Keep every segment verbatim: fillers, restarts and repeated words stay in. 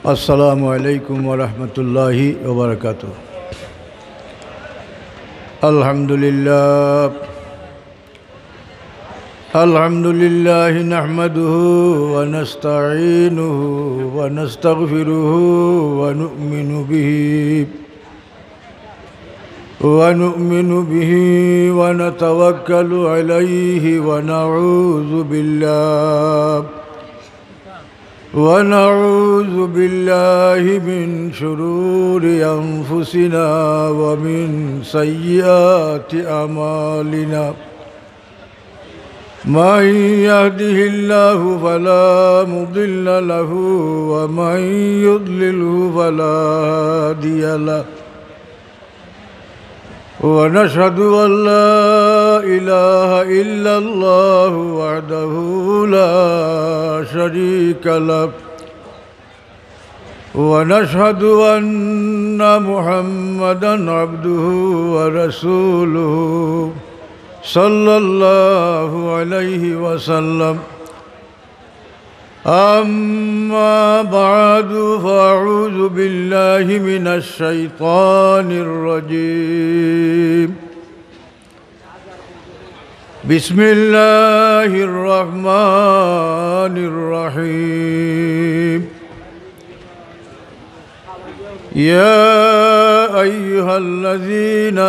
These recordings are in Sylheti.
السلام عليكم ورحمة الله وبركاته. الحمد لله. الحمد لله نحمده ونستعينه ونستغفره ونؤمن به، ونؤمن به ونتوكل عليه ونعوذ بالله، ونعوذ بالله من شرور أنفسنا ومن سيئات أعمالنا. من يهده الله فلا مضل له، ومن يضلله فلا هادي له. ونشهد أن لا إله إلا الله وحده لا شريك له، ونشهد أن محمدا عبده ورسوله، صلى الله عليه وسلم. أما بعد، فأعوذ بالله من الشيطان الرجيم. بسم الله الرحمن الرحيم. يا أيها الذين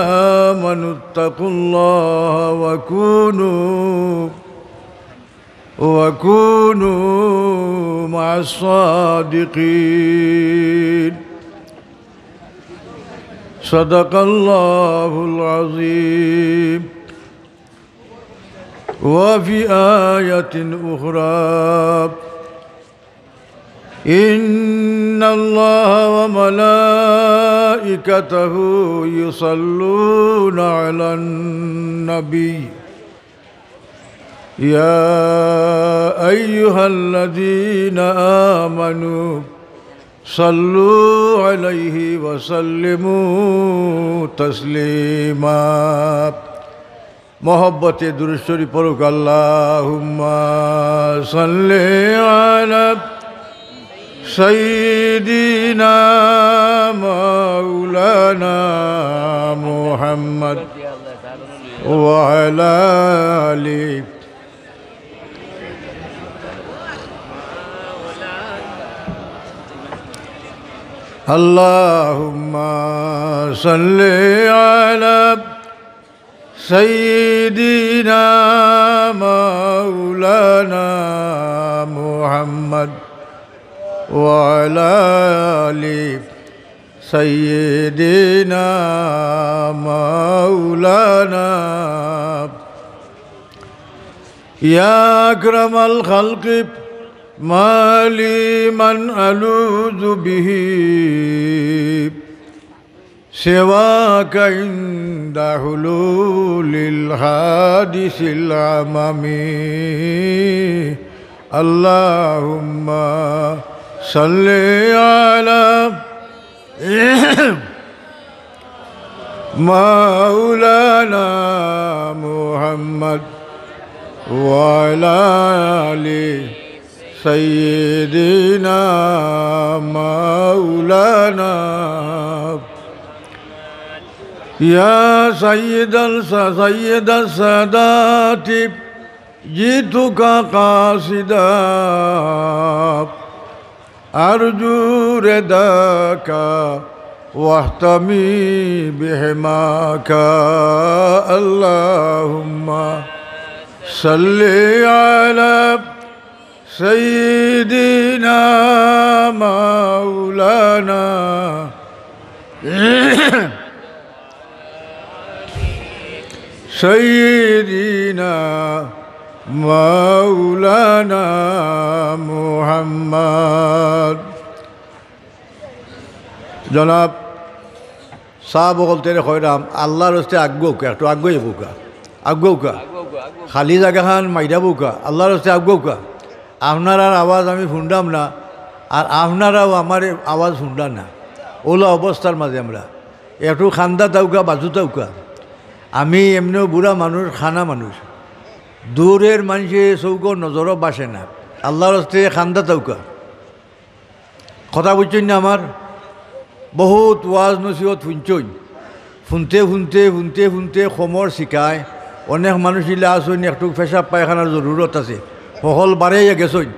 آمنوا اتقوا الله وكونوا، وكونوا مع الصادقين. صدق الله العظيم. وفي آية أخرى، إن الله وملائكته يصلون على النبي، يا أيها الذين آمنوا صلوا عليه وسلموا تسليما. মহব্বতে দুরূদ শরীফ পড়ুক। اللهم صل على سيدنا مولانا محمد وعلى آله. اللهم صل على سيدنا مولانا محمد وعلى آل سيدنا مولانا. يا أكرم الخلق، ما لي من ألوذ به سواك عند حلول الحادث العمم. اللهم صل على مولانا محمد وعلى آل سيدنا مولانا. يا سيد الس-، سيد السادات، جئتك قاصدا أرجو رضاك واحتمي بحماك. اللهم صل على سيدنا مولانا سيدنا مولانا محمد. জনাব সাব অকলতরে কইরাম, আল্লার ওয়াস্তে আগুয়াউক্কা, একটু আগুয়াই বউক্কা, আগুয়াউক্কা। খালি জাগাখান মাইরা বউক্কা, আল্লার ওয়াস্তে আগুয়াউক্কা। আপনারার আওয়াজ আমি হুনরাম না, আর আপনারাও আমার আওয়াজ হুনরা না। অলা অবস্থার মাঝে আমরা। একটু কান্দা থাউক্কা, বাজু থাউক্কা। আমি এমনেও বুড়া মানুষ, কানা মানুষ। দূরের মানষে চউখো নজরো বাসে না। আল্লার ওয়াস্তে কান্দা থাউক্কা। কথা বুঝছইন না আমার? বহুত ওয়াজ নসিহত হুনছইন, হুনতে হুনতে হুনতে হুনতে কমর শিকায়। অনেক মানুষ ইলা আছইন, একটু পেশাব পায়খানার জরুরত আছে, হকল বারইয়া গেছইন।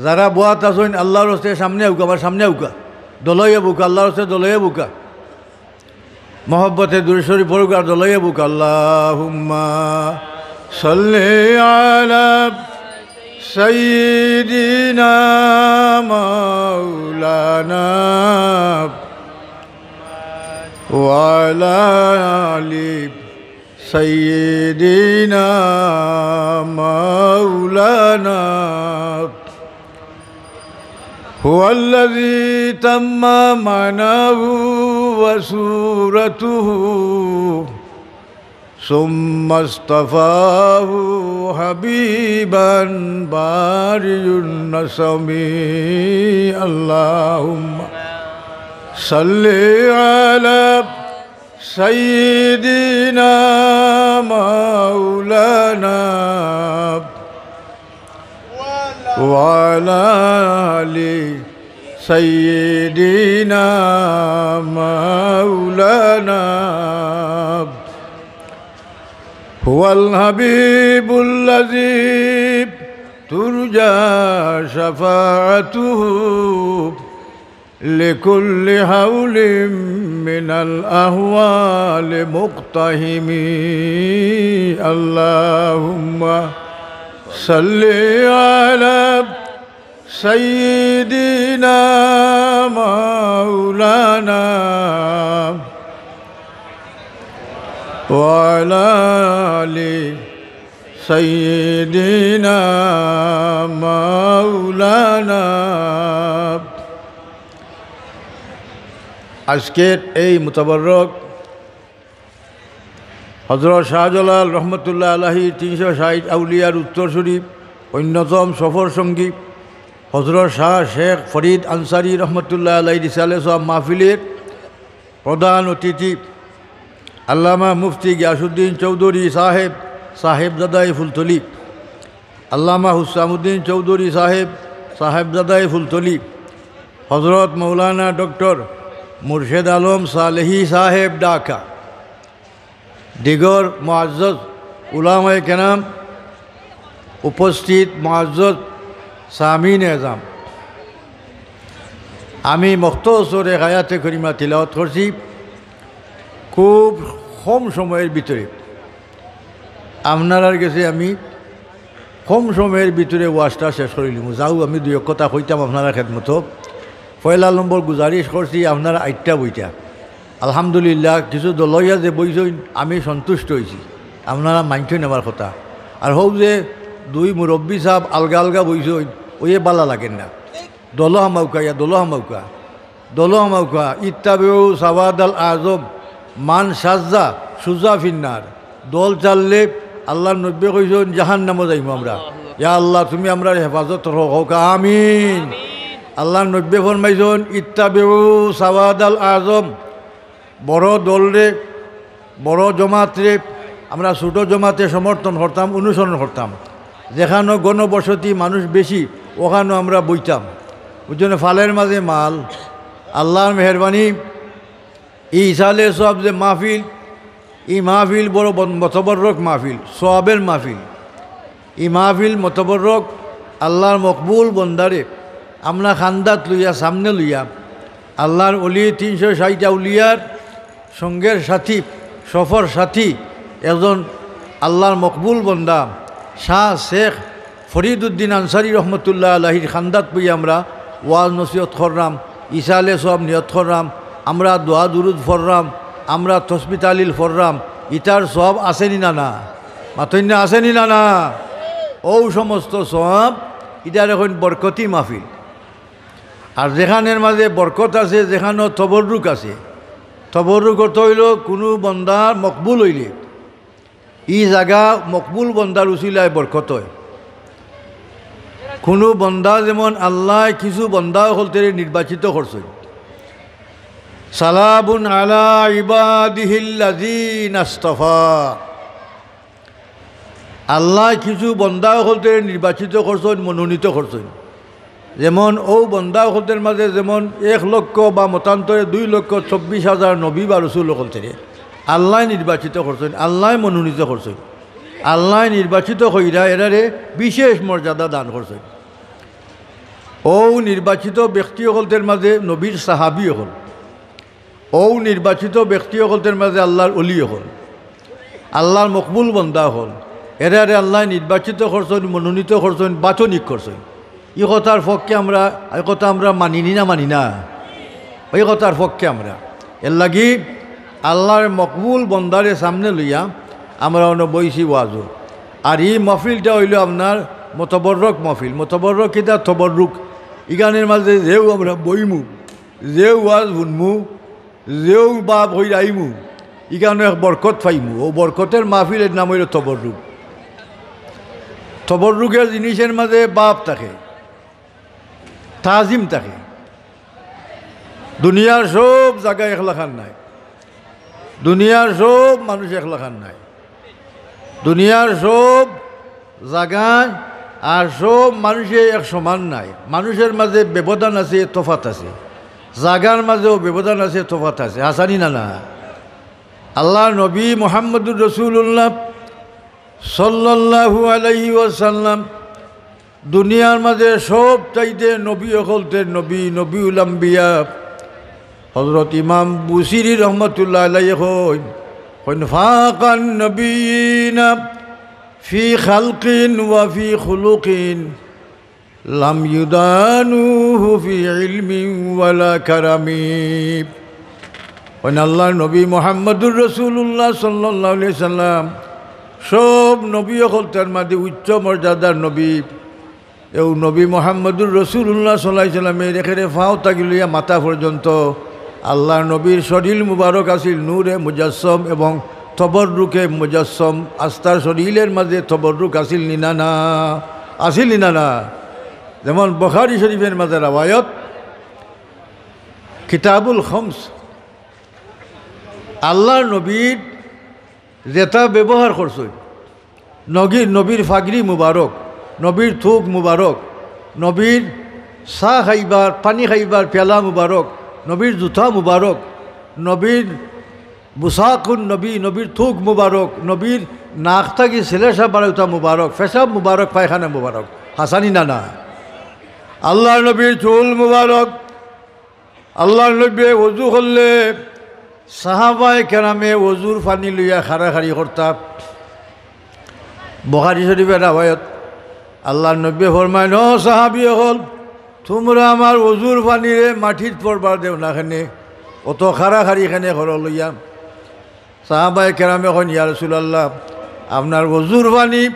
যারা বওয়াত আছইন, আল্লার ওয়াস্তে সামনে আউক্কা, আমার সামনে আউক্কা, দলইয়া বউক্কা, আল্লার ওয়াস্তে দলইয়া বউক্কা। মহব্বতে দুরুদ শরিফ পড়উক্কা আর দলইয়া বউক্কা। اللهم صل على سيدنا مولانا وعلى آل سيدنا مولانا، هو الذي تم معناه وصورته، ثم اصطفاه حبيبا بارئ النسم. اللهم صل على سيدنا مولانا وعلى آل سيدنا مولانا. هو الحبيب الذي ترجى شفاعته لكل هول من الأهوال مقتحم. اللهم صل على سيدنا مولانا وعلى آل سيدنا مولانا. আজকের এই মুতাবাররক হযরত শাহজালাল রহমতুল্লাহ আলাইহি তিনশো ষাট আউলিয়ার উত্তরসূরি অন্যতম সফর সঙ্গী হযরত শাহ শেখ ফরিদ আনসারী রহমতুল্লাহ আলাইহির ইসালে সওয়াব মাহফিলের প্রধান অতিথি আল্লামা মুফতি গিয়াসউদ্দিন চৌধুরী সাহেব, সাহেবজাদায়ে ফুলতলি, আল্লামা হুসামউদ্দিন চৌধুরী সাহেব, সাহেবজাদায়ে ফুলতলি, হযরত মাওলানা ডক্টর মুর্শেদ আলম সালেহী সাহেব ঢাকা, দিগর মুআজ্জজ উলামায়ে কেরাম, উপস্থিত মুআজ্জজ সামিন এজাম, আমি মখতসরে আয়াতে করিমা তিলাওয়াত করছি খুব কম সময়ের ভিতরে। আপনারার গেছে আমি কম সময়ের ভিতরে ওয়াজটা শেষ করিলিমু। যাও, আমি দুই এক কথা কইতাম আপনারার খেদমতো। পয়লা নম্বর গুজারিশ করছি আপনারা আইট্টা বইতা। আলহামদুলিল্লাহ, কিছু দলইয়া যে বইছইন, আমি সন্তুষ্ট অইছি। আপনারা মানছইন আমার কথা। আর হউ যে দুই মুরব্বি সাব আলগা আলগা বইছইন, অইয়ে বালা লাগের না। দলো হামাউক্কা, ইয়া দলো হামাউক্কা, দলো হামাউক্কা। ইত্তাবিউ সাওয়াদাল আজম, মান শাজ্জা সুজা ফিন্নার। দল ছাড়লে আল্লার নবীয়ে কইছইন, জাহান্নামো যাইমু আমরা। ইয়া আল্লাহ, তুমি আমরার হেফাজত করো, কউক্কা আমিন। আল্লার নবীয়ে ফরমাইছইন, ইত্তাবিউ সাওয়াদাল আজম, বড় দলরে, বড় জমাতরে আমরা ছোট জমাতে সমর্থন করতাম, অনুসরণ করতাম। যেখানো গণবসতি, মানুষ বেশি, অখানো আমরা বইতাম। বুঝছো না? ফালের মাঝে মাল। আল্লার মেহেরবানি, ই ইসালে সওয়াব যে মাহফিল, ই মাহফিল বড় বন-, মতবররক মাহফিল, সওয়াবের মাহফিল। ই মাহফিল মতবররক, আল্লার মকবুল বন্দারে আমরা খান্দাত লইয়া, সামনে লইয়া, আল্লার অলি তিনশো ষাট আউলিয়ার সঙ্গের সাথী, সফর সাথী, একজন আল্লার মকবুল বন্দা শাহ শেখ ফরিদউদ্দিন আনসারী রহমতুল্লাহ আলাইহির খান্দাত বইয়া আমরা ওয়াজ নসিহত কররাম, ইসালে সওয়াব নিয়ত কররাম, আমরা দোয়া দুরুদ পড়রাম, আমরা তসবি তাহলিল পড়রাম, ইতার সওয়াব আছেনি না না? মাতইন না, আছেনি না না? অউ সমস্ত সওয়াব, ইতারে কইন বরকতি মাহফিল। আর যেখানর মাঝে বরকত আছে, যেখানো তবররুক আছে, তবররুক অর্থ অইলো কুনু বন্দা মকবুল অইলে, ই জাগা মকবুল বন্দার উসিলায় বরকত অয়। কুনু বন্দা যেমন আল্লায় কিছু বন্দা অকলতরে নির্বাচিত করছইন, সালামুন আলা ইবাদিহিল্লাযিনা ইসতাফা। আল্লায় কিছু বন্দা অকলতরে নির্বাচিত করছইন, মনোনীত করছইন। যেমন অউ বন্দা অকলতর মাঝে যেমন এক লক্ষ বা মতান্তরে দুই লক্ষ চব্বিশ হাজার নবী বা রসুল অকলতরে আল্লায় নির্বাচিত করছইন, আল্লায় মনোনীত করছইন, আল্লায় নির্বাচিত কইরা এরারে বিশেষ মর্যাদা দান করছইন। অউ নির্বাচিত ব্যক্তি অকলতর মাঝে নবীর সাহাবী অকল, অউ নির্বাচিত ব্যক্তি অকলতর মাঝে আল্লার অলি অকল, আল্লার মকবুল বন্দা অকল, এরারে আল্লায় নির্বাচিত করছইন, মনোনীত করছইন, বাচনিক করছইন। ই কথার পক্ষে আমরা, ই কথা আমরা মানিনি না মানি না? ই কথার পক্ষে আমরা। এরলাগি আল্লার মকবুল বন্দারে সামনে লইয়া আমরা অনো বইছি ওয়াজো। আর ই মহফিলটা অইলো আপনার মোতাবররক মহফিল। মোতাবররক কিতা? তবররুক। ইখানর মাঝে যেউ আমরা বইমু, যেউ ওয়াজ হুনমু, যেউ বাব অইয়া আইমু, ইখানো এক বরকত পাইমু। অউ বরকতর মাহফিলর নাম অইলো তবররুক। তবররুকর জিনিসর মাঝে বাব থাকে, তাজিম থাকে। দুনিয়ার সব জাগা এক লাখান নায়, দুনিয়ার সব মানুষ এক লাখান নায়, দুনিয়ার সব জাগায় আর সব মানুষে এক সমান নায়। মানুষর মাঝে ব্যবধান আছে, তফাত আছে, জাগার মাঝেও ব্যবধান আছে, তফাত আছে। হাছানি না না? আল্লার নবী মুহাম্মদুর রাসূলুল্লাহ সাল্লাল্লাহু আলাইহি ওয়াসাল্লাম দুনিয়ার মাঝে সব চাইতে নবী অকলতর নবী, নবীউল আম্বিয়া। হযরত ইমাম বুসিরি রহমতুল্লাহ আলাইহি কইন, কইন, "ফাকান নবিয়িনা ফি খালকিন ওয়া ফি খুলুকিন, লাম ইউদানুহু ফি ইলমিন ওয়ালা কারামি।" কইন আল্লার নবী মুহাম্মদুর রাসূলুল্লাহ সাল্লাল্লাহু আলাইহি সাল্লাম সব নবী অকলতর মাঝে উচ্চ মর্যাদার নবী। এউ নবী মুহাম্মদুর রাসূলুল্লাহ সাল্লাল্লাহু আলাইহি সাল্লামর একেরে পাও থাকি লইয়া মাথা পর্যন্ত আল্লার নবীর শরীল মুবারক আছিল নূরে মুজাসসম এবং তবররুকে মুজাসসম। আস্তা শরীলর মাঝে তবররুক আছিল নি না না? আছিল নি না না? যেমন বুখারী শরীফর মাঝে রেওয়ায়ত, কিতাবুল খামস, আল্লার নবীর যেটা ব্যবহার করছইন, নবীর, নবীর ফাগড়ি মুবারক, নবীর থুক মুবারক, নবীর চা খাইবার, পানি খাইবার পেয়ালা মুবারক, নবীর জুতা মুবারক, নবীর বুসাকুন নবী, নবীর থুক মুবারক, নবীর নাক থাকি ছেলেসা বারইতা মুবারক, পেশাব মুবারক, পায়খানা মুবারক। হাছানি না না? আল্লার নবীর চুল মুবারক, আল্লার নবীয়ে ওযু করলে সাহাবায়ে কেরামে ওযুর পানি লইয়া খাড়াখাড়ি করতা। বুখারী শরীফর রেওয়ায়ত, আল্লার নবীয়ে ফরমাইন, "ও সাহাবী অকল, তুমরা আমার ওযুর পানিরে মাটিত পড়বার দেও না কেনে, অত খাড়াখাড়ি কেনে করো লইয়া?" সাহাবায়ে কেরামে কইন, "ইয়া রাসূলুল্লাহ, আপনার ওযুর পানি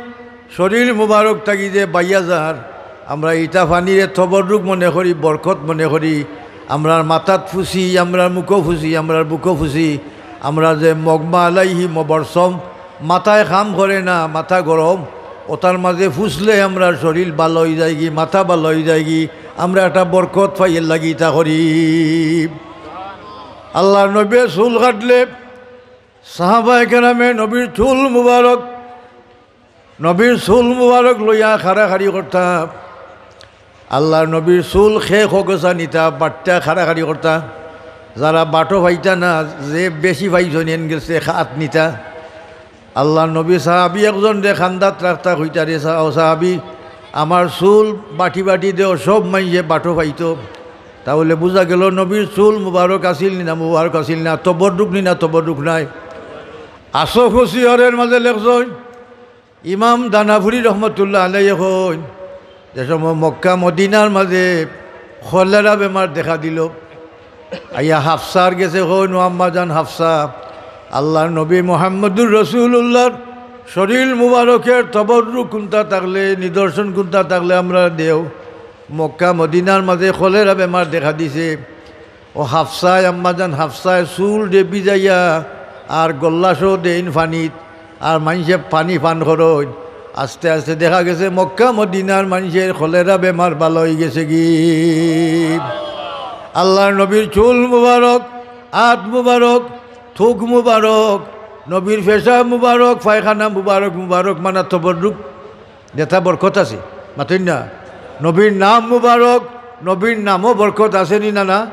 শরীল মুবারক থাকি যে বাইয়া যার, আমরা ইটা পানিরে তবররুক মনে করি, বরকত মনে করি, আমরার মাথাত ফুছি, আমরার মুখো ফুছি, আমরার বুকো ফুছি, আমরা যে মগমা আলাইহি মবরসম, মাথায় কাম করে না, মাথা গরম, অতার মাঝে ফুছলে আমরার শরীল ভালা অই যায়গি, মাথা ভালা অই যায়গি, আমরা একটা বরকত পাই, এরলাগি ইতা করি।" আল্লার নবীয়ে চুল কাটলে সাহাবায়ে কেরামে নবীর চুল মুবারক, নবীর চুল মুবারক লইয়া খাড়াখাড়ি করতা। আল্লার নবীর চুল কে কগেছা নিতা, বাট্টা খাড়াখাড়ি করতা। যারা বাটো পাইতা না, যে বেশি পাইছইন এন গেছে আত নিতা। আল্লার নবী সাহাবী একজনরে কান্দাত রাখতা কইতা, "রে সা-, ও সাহাবী, আমার চুল বাটি বাটি দেও, সব মাইনষে বাটো পাইতো।" তা অইলে বুঝা গেল নবীর চুল মুবারক আছিল নি না, মুবারক আছিল না, তবররুক নি না, তবররুক নায়। আসফ সিয়রর মাঝে লেখছইন, ইমাম দানাপুরী রহমতুল্লাহ আলাইহি কইন, যে সময় মক্কা মদিনার মাঝে কলেরা বেমার দেখা দিল, আইয়া হাফসার গেছে কইন, "ও আম্মা জান হাফসা, আল্লার নবী মুহাম্মদুর রাসূলুল্লাহর শরীল মুবারকর তবররুক কুনটা থাকলে, নিদর্শন কুনটা থাকলে আমরা দেও।" মক্কা মদিনার মাঝে কলেরা বেমার দেখা দিছে। ও হাফসায়, আম্মা জান হাফসায় চুল দে ভিজাইয়া আর গল্লাসও দেইন পানিত, আর মাইনষে পানি পান করইন। আস্তে আস্তে দেখা গেছে মক্কা মদিনার মাইনষর কলেরা বেমার ভালা অই গেছেগি। আল্লার নবীর চুল মুবারক, আত মুবারক, থুক মুবারক, নবীর পেশাব মুবারক, পায়খানা মুবারক, মুবারক মানা তবররুক, যেটা বরকত আছে, মাতইন না। নবীর নাম মুবারক, নবীর নামও বরকত আছে নি না, না?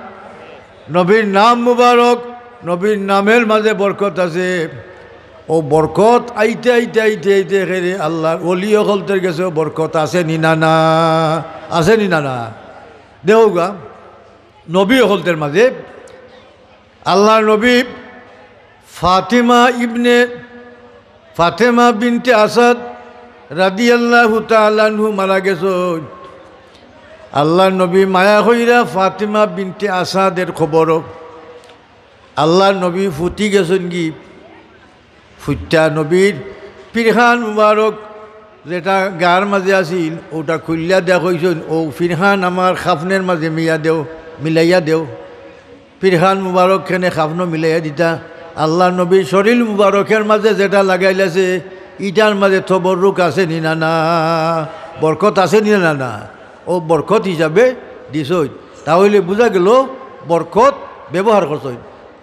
নবীর নাম মুবারক, নবীর নামের মাঝে বরকত আছে। অউ বরকত আইতে আইতে আইতে আইতে একেরে আল্লাহর ওলি অকলতের গেছেও বরকত আছে নি না, না? আছে নি না, না? দেখউক্কা, নবী অকলতের মাঝে আল্লাহর নবী ফাতিমা ইবনে, ফাতেমা বিনতে আসাদ রাদিয়াল্লাহু তাআলা আনহু মারা গেছইন। আল্লাহর নবী মায়া কইরা ফাতিমা বিনতে আসাদের কবরো আল্লাহর নবী ফুতি গেছইনগি। ফুত্তা নবীর পিরখান মুবারক যেটা গার মাঝে আছিল, অউটা খুলিয়া দেওয়া কইছইন, "অউ পিরখান আমার কাফনের মাঝে মিয়া দেও, মিলাইয়া দেও।" পিরখান মুবারক খেনে কাফনো মিলাইয়া দিতা। আল্লাহর নবীর শরীর মুবারকের মাঝে যেটা লাগাইল আছে, ইটার মাঝে তবররুক আছে নি না, না? বরকত আছে নি না, না? অউ বরকত হিসাবে দিছইন। তা অইলে বুঝা গেল বরকত ব্যবহার করছইন।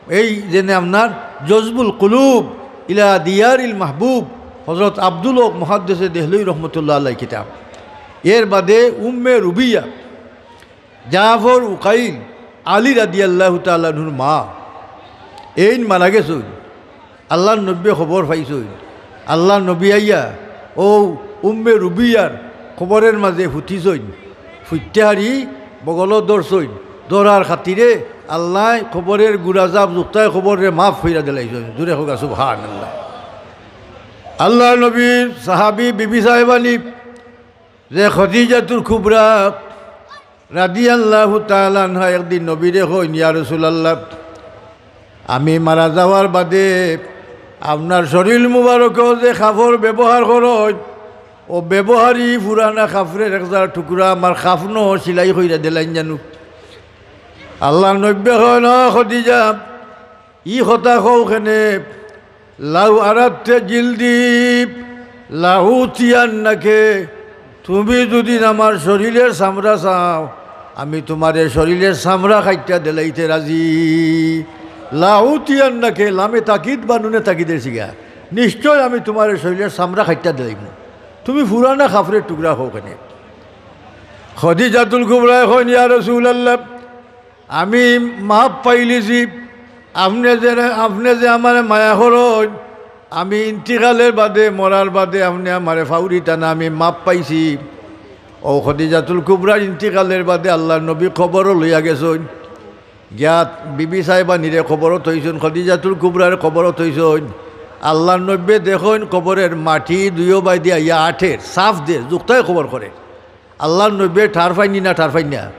এই যেনে আপনার জজবুল কুলুব ইলা দিয়ারিল মাহবুব, হযরত আব্দুল হক মুহাদ্দিসে দেহলভী রহমতুল্লাহ আলাইহির কিতাব। এর বাদে উম্মে রুবিয়া, জাফর উকাইল, আলী রাদিয়াল্লাহু তাআলা আনহুর মা, এইন মারা গেছইন। আল্লাহর নবীয়ে খবর পাইছইন। আল্লাহর নবী আইয়া অউ উম্মে রুবিয়ার কবরের মাঝে ফুতিছইন। ফুততে হারি বগলো ধরছইন। ধরার খাতিরে আল্লায় কবরের গুর আজাব, জুক্তায় কবররে মাফ কইরা দিলাইছইন। জুরে কউক্কা সুবহানাল্লাহ। আল্লাহর নবীর সাহাবী বিবি সাহেবানি যে খদিজাতুল কুবরা রাদিয়াল্লাহু তাআলা আনহা একদিন নবীরে কইন, "ইয়া রাসূলুল্লাহ, আমি মারা যাওয়ার বাদে আপনার শরীর মুবারকো যে কাপড় ব্যবহার করইন, অউ ব্যবহারী পুরানা কাপড়ের এক হাজার টুকরা আমার কাফনো সিলাই কইরা দিলাইন জানু।" আল্লাহর নবীয়ে কইন, "ও খদিজা, ই কথা কও কেনে? লাউ আরাদতে জিলদি লাউতিয়ান্নাকে, তুমি যুদি আমার শরীরের চামড়া চাও, আমি তুমারে শরীরের চামড়া কাইট্টা দিলাইতে রাজি। লাউতিয়ান্নাকে, লামে তাকিদ বা নুনে তাকিদের সিগা, নিশ্চয় আমি তুমারে শরীরের চামড়া কাইট্টা দিলাইমু। তুমি পুরানা কাপড়ের টুকরা কও কেনে?" খদিজাতুল কুবরায় কইন, "ইয়া রাসূলুল্লাহ, আমি মাফ পাইলিছি। আপনে যে, আপনে যে আমারে মায়া করইন, আমি ইন্তিকালের বাদে, মরার বাদে আপনে আমারে ফাউরিতা না, আমি মাফ পাইছি।" অউ খদিজাতুল কুবরার ইন্তিকালের বাদে আল্লাহর নবী কবরো লইয়া গেছইন। গিয়া বিবি সাহেবানিরে কবরো থইছইন, খদিজাতুল কুবরারে কবরো থইছইন। আল্লাহর নবীয়ে দেখইন কবরের মাটি দুইও বায়দি আইয়া আটের, সাফ দের, জুক্তায় কবর করের। আল্লাহর নবীয়ে ঠার পাইন নি না, ঠার পাইন না?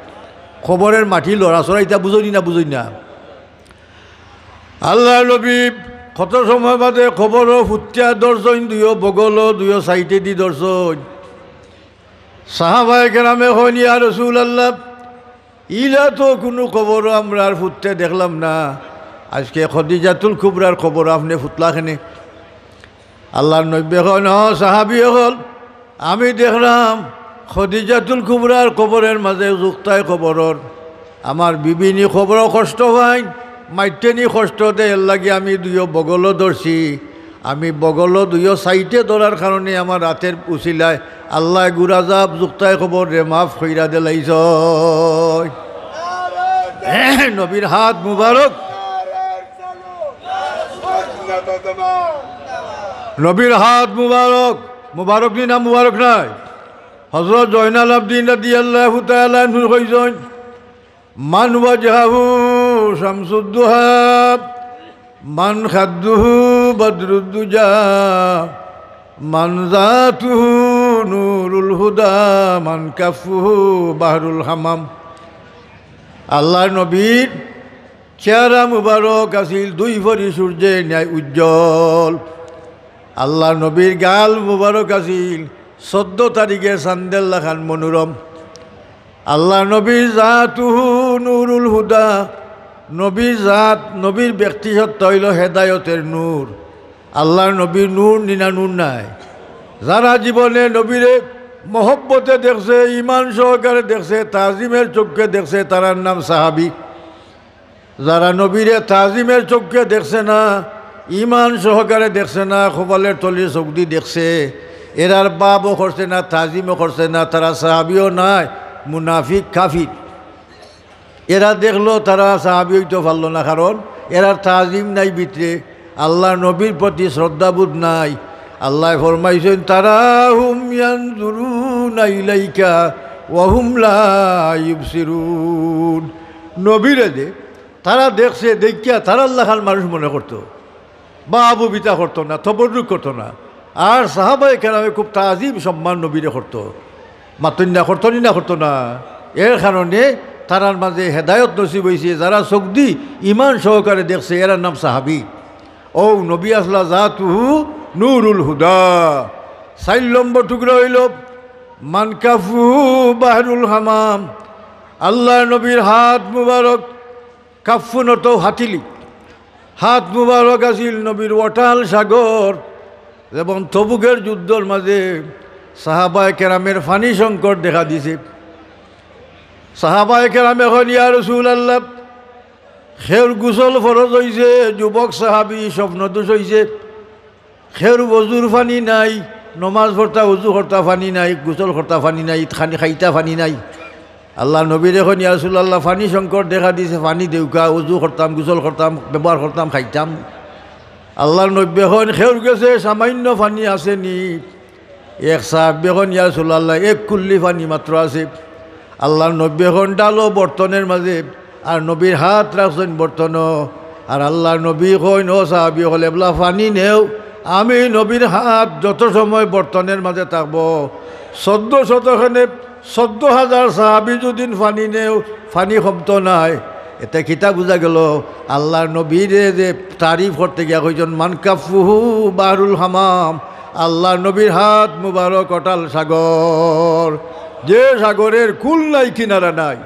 কবরের মাটি লড়াচড়া ইতা বুঝইন নি না, বুঝইন না? আল্লাহর নবী কত সময় বাদে কবরো ফুতিয়া ধরছইন, দুইও বগলো, দুইও সাইডেদি ধরছইন। সাহাবায়ে কেরামে কইন, "ইয়া রাসূলুল্লাহ, ইলা তো কুনু কবরো আমরা আর ফুততে দেখলাম না, আজকে খদিজাতুল কুবরার কবরো আপনে ফুতলা কেনে?" আল্লাহর নবীয়ে কইন, "ও সাহাবী অকল, আমি দেখলাম খদিজাতুল কুবরার কবরের মাঝে জুক্তায় কবরর, আমার বিবিনি কবরো কষ্ট পাইন, মাইট্টেনি কষ্ট দেয়, এর লাগি আমি দুইও বগলো ধরছি। আমি বগলো দুইও সাইডে ধরার কারণে আমার আতের উছিলায় আল্লায় গুর আজাব জুক্তায় কবররে মাফ কইরা দিলাইছইন।" নবীর হাত মুবারক, নবীর হাত মুবারক, মুবারক নি না মুবারক নায়? হযরত জয়নাল আবদিন রাদিয়াল্লাহু তাআলা আনহু কইছইন, "মান ওয়াজহুহু শামসুদ্দুহা, মান খাদ্দুহু বাদরুদ্দুজা, মান জাতুহু নূরুল হুদা, মান কাফুহু বাহরুল হামাম।" আল্লাহর নবীর চেহারা মুবারক আছিল দুই ভরি সূর্যের ন্যায় উজ্জ্বল। আল্লাহর নবীর গাল মুবারক আছিল চৌদ্দ তারিখের চান্দের লাখান মনোরম। আল্লাহর নবীর জাতুহু নূরুল হুদা, নবীর জাত, নবীর ব্যক্তিসত্তা অইলো হেদায়তের নূর। আল্লাহর নবীর নূর নি না নূর নায়? যারা জীবনে নবীরে মহব্বতে দেখছে, ঈমান সহকারে দেখছে, তাজিমের চক্ষে দেখছে, তারার নাম সাহাবী। যারা নবীরে তাজিমের চক্ষে দেখছে না, ঈমান সহকারে দেখছে না, কপালের তলে চউখদি দেখছে, এরার বাবও করছে না, তাজিমও করছে না, তারা সাহাবিও নায়, মুনাফিক কাফির। এরা দেখলো তারা সাহাবি অইতো পারলো না, কারণ এরার তাজিম নাই ভিতরে, আল্লার নবীর প্রতি শ্রদ্ধাবোধ নাই। আল্লায় ফরমাইছইন, "তারাহুম ইয়ানজুরুনা ইলাইকা ওয়া হুম লা ইউবসিরুন।" নবীরে যে তারা দেখছে, দেখিয়া তারার লাখান মানুষ মনে করতো। বাবুবিতা করতো না, তবররুক করতো না। আর সাহাবায়ে কেরামে খুব তাজিম সম্মান নবীরে করতো। মাতইন না, করতো নি না, করতো না? এর কারণে তারার মাঝে হেদায়ত নসিব অইছে। যারা চোখদি ইমান সহকারে দেখছে, এরার নাম সাহাবি। ও নবী আসলা জাতুহু নুরুল হুদা। চাইর নম্বর টুকরা অইলো, মান কাফুহু বাহরুল হামাম। আল্লার নবীর হাত মুবারক, কাফুন অর্থ হাতিলি, হাত মুবারক আছিল নবীর অটাল সাগর। যেমন তবুকের যুদ্ধর মাঝে সাহাবায়ে কেরামের পানি সংকট দেখা দিছে। সাহাবায়ে কেরামে কইন, "ইয়া রাসূলুল্লাহ, কেউর গোসল ফরজ অইছে, যুবক সাহাবি, স্বপ্নদোষ অইছে, কেউর অজুর পানি নাই, নমাজ পড়তা, অজু করতা পানি নাই, গোসল করতা পানি নাই, খানি খাইতা পানি নাই।" আল্লার নবীরে কইন, "ইয়া রাসূলুল্লাহ, পানি সংকট দেখা দিছে, পানি দেউক্কা, অজু করতাম, গোসল করতাম, ব্যবহার করতাম, খাইতাম।" আল্লার নবীয়ে কইন, "কেউর গেছে সামান্য পানি আছে নি?" এক সাহাবিয়ে কইন, "ইয়া রাসূলুল্লাহ, এক কুল্লি পানি মাত্র আছে।" আল্লার নবীয়ে কইন, "ঢালো বর্তনের মাঝে।" আর নবীর হাত রাখছইন বর্তনো। আর আল্লার নবী কইন, "ও সাহাবি অকল, এবলা পানি নেও, আমি নবীর হাত যত সময় বর্তনের মাঝে থাকবো, চৌদ্দ শতখানে চৌদ্দ হাজার সাহাবি যুদিন পানি নেও, পানি কমতো নায়।" এতে কিতা বুঝা গেল? আল্লার নবীরে যে তারিফ করতে গিয়া কইছইন, "মান কাফুহু বাহরুল হামাম", আল্লার নবীর হাত মুবারক অটাল সাগর, যে সাগরের কুল নাই, কিনারা নাই।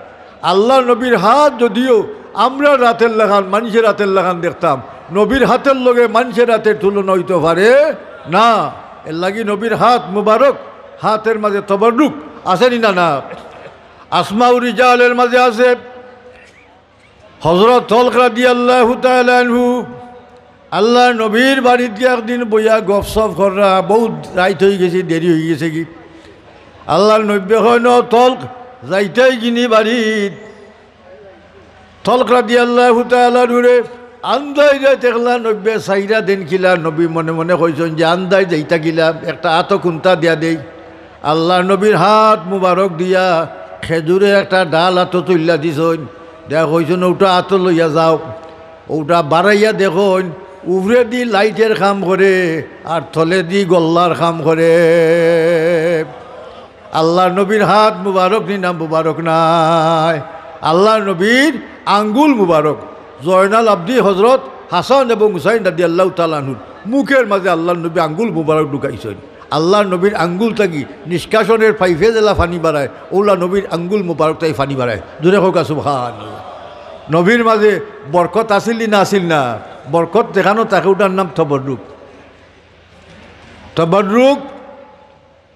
আল্লার নবীর হাত যদিও আমরার আতর লাখান, মানষের আতর লাখান দেখতাম, নবীর হাতর লগে মানষের আতর তুলনা অইতো পারে না। এরলাগি নবীর হাত মুবারক, হাতর মাঝে তবররুক আছে নি না? না। আসমাউ রিজালের মাঝে আছে, হযরত তলক রাদিয়াল্লাহু তাআলা আনহু আল্লার নবীর বাড়িত গিয়া একদিন বইয়া গফসফ কররা, বউত রাইত অইগেছে, দেরি অইগেছে গি। আল্লার নবীয়ে কইন, "ও তলক, যাইতায় গিনি বাড়িত?" তলক রাদিয়াল্লাহু তাআলা আনহুরে আন্দাইরা দেখলা নবীয়ে চাইরা দেন কিলা, নবী মনে মনে কইছইন যে, "আন্দাই যাইতা কিলা, একটা আতো কুন্তা দিয়া দেই।" আল্লার নবীর হাত মুবারক দিয়া খেজুরে একটা ডাল আতো তুইল্লা দিছইন, দেয়া কইছইন, "ওটা আতো লইয়া যাও।" ওটা বাড়াইয়া দেখইন, উপরেদি লাইটর কাম করে আর তলেদি গল্লার কাম করে। আল্লার নবীর হাত মুবারক নি না মুবারক নায়? আল্লার নবীর আঙ্গুল মুবারক। জয়নাল আবদিন হযরত হাসান এবং হুসাইন রাদিয়াল্লাহু তাআলা আনহুর মুখর মাঝে আল্লার নবী আঙ্গুল মুবারক ঢুকাইছইন। আল্লার নবীর আঙ্গুল থাকি নিষ্কাশনর পাইপে যেলা পানি বারায়, অউলা নবীর আঙ্গুল মুবারক থাকি পানি বারায়। জোরে কউক্কা সুবহানাল্লাহ। নবীর মাঝে বরকত আছিল নি না আছিল না? বরকত যেখানো থাকে, ওটার নাম তবররুক। তবররুক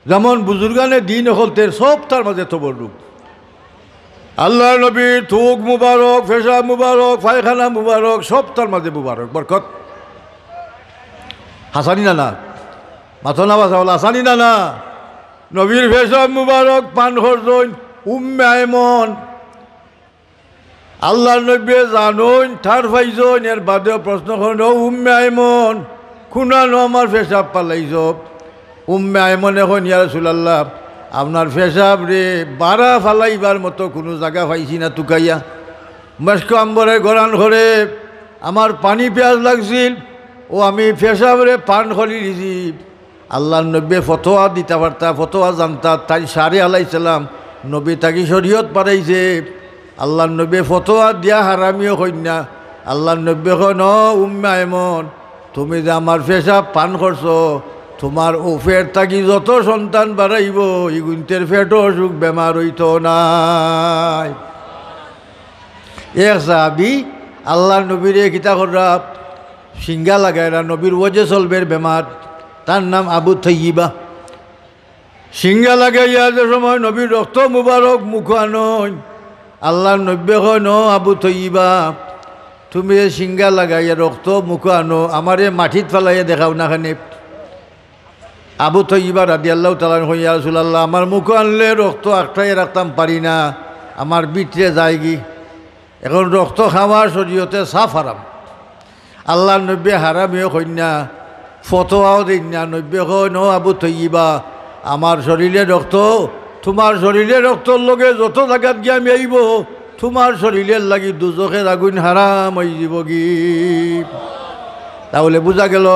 যেমন বুজুর্গানে দিন অকলতের সবতার মাঝে তবররুক। আল্লার নবীর থুক মুবারক, পেশাব মুবারক, পায়খানা মুবারক, সবতার মাঝে মুবারক, বরকত। হাছা নি না না? মাতো না বা চাওলা, হাছা নি না না? নবীর পেশাব মুবারক পান করছইন উম্মে আইমন। আল্লার নবীয়ে জানইন, ঠার পাইছইন, এর বাদেও প্রশ্ন করইন, "ও উম্মে আইমন, কুনানো আমার পেশাব ফালাইছো?" উম্মে আইমনে কইন, "ইয়া রাসূলুল্লাহ, আপনার পেশাবরে বারা ফালাইবার মতো কুনু জাগা পাইছি না তুকাইয়া। মেশক আম্বরে গরান করে, আমার পানি পিয়াস লাগছিল, অউ আমি পেশাবরে পান করি দিছি।" আল্লার নবীয়ে ফতোয়া দিতা পারতা, ফতোয়া জানতা, তাইন সারে আলাইসাল্লাম নবী থাকি শরীয়ত পাইছে। আল্লার নবীয়ে ফতোয়া দিয়া হারামিও কইন না। আল্লার নবীয়ে কইন, "ও উম্মে আইমন, তুমি যে আমার পেশাব পান করছো, তুমার অউ পেট থাকি যত সন্তান বারাইবো, ইগুইন্তর পেটো অসুখ বেমার অইতো নায়।" এক সাহাবি আল্লার নবীরে কিতা কররা, শিঙ্গা লাগাইরা, নবীর ওজে চলবের বেমার, তার নাম আবু তৈয়বা। শিঙ্গা লাগাইয়া যে সময় নবীর রক্ত মুবারক মুখো আনইন, আল্লার নবীয়ে কইন, "ও আবু তৈয়বা, তুমি যে শিঙ্গা লাগাইয়া রক্ত মুখো আনো, আমারে মাটিত ফালাইয়া দেখাও না কেনে?" আবু তৈয়বা রাদিয়াল্লাহু তাআলা আনহু কইন, "ইয়া রাসূলুল্লাহ, আমার মুখো আনলে রক্ত আটকাইয়া রাখতাম পারি না, আমার ভিতরে যায়গি। এখন রক্ত খাওয়া শরীয়তে সাফ হারাম।" আল্লাহর নবীয়ে হারামিও কইন না, ফতোয়াও দেইন না। নবীয়ে কইন, "ও আবু তৈয়বা, আমার শরীরে রক্ত, তুমার শরীরে রক্তর লগে যত জাগাত গিয়া মিলাইবো, তুমার শরীরের লাগি দুজখের আগুন হারাম অইযিবোগি।" তাহলে বুঝা গেল,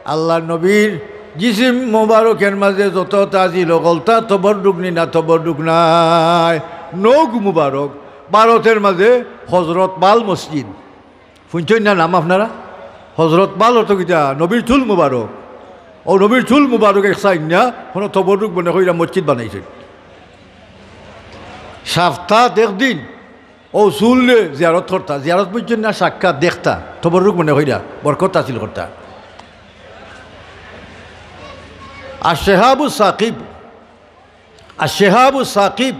আল্লাহর নবীর জিসিম মোবারকের মাঝে যত তাজিল অকলতা তবররুক নি না তবররুক নায়। নখ মুবারক, ভারতের মাঝে হজরত বাল মসজিদ। হুনছইন না নাম আপনারা? হজরত বাল অর্থ কিতা? নবীর চুল মুবারক। অউ নবীর চুল মুবারক এক সাইন না, কোনো তবররুক মনে কইরা মসজিদ বানাইছইন। সপ্তাত একদিন অউ চুলরে জিয়ারত করতা, জিয়ারত বুঝছইন না, সাক্ষাৎ দেখতা, তবররুক মনে কইরা, বরকত হাসিল করতা। আর শেহাবুস সাকিব, আর শেহাবুস সাকিব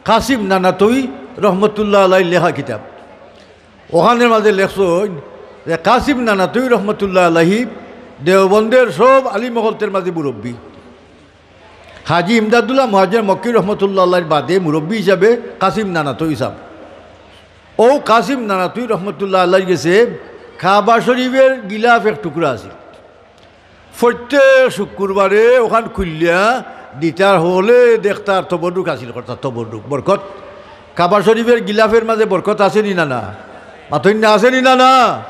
কাসিম নানাতই রহমতুল্লাহ আলাইহির লেখা কিতাব। অখানর মাঝে লেখছইন যে কাসিম নানাতই রহমতুল্লাহ আলাইহি দেওবন্দের সব আলিম অকলতের মাঝে মুরব্বি। হাজী ইমদাদুল্লাহ মুহাজির মক্কি রহমতুল্লাহ আলাইহির বাদে মুরব্বি হিসাবে কাসিম নানাতই সাব। অউ কাসিম নানাতই রহমতুল্লাহ আলাইহির গেছে কাবা শরীফের গিলাফ এক টুকরা আছিল। প্রত্যেক শুক্রবারে অখান খুলিয়া দিতার, হকলে দেখতার, তবররুক হাসিল করতা, তবররুক, বরকত। কাবা শরীফের গিলাফের মাঝে বরকত আছে নি না না? মাতইন না, আছে নি না না?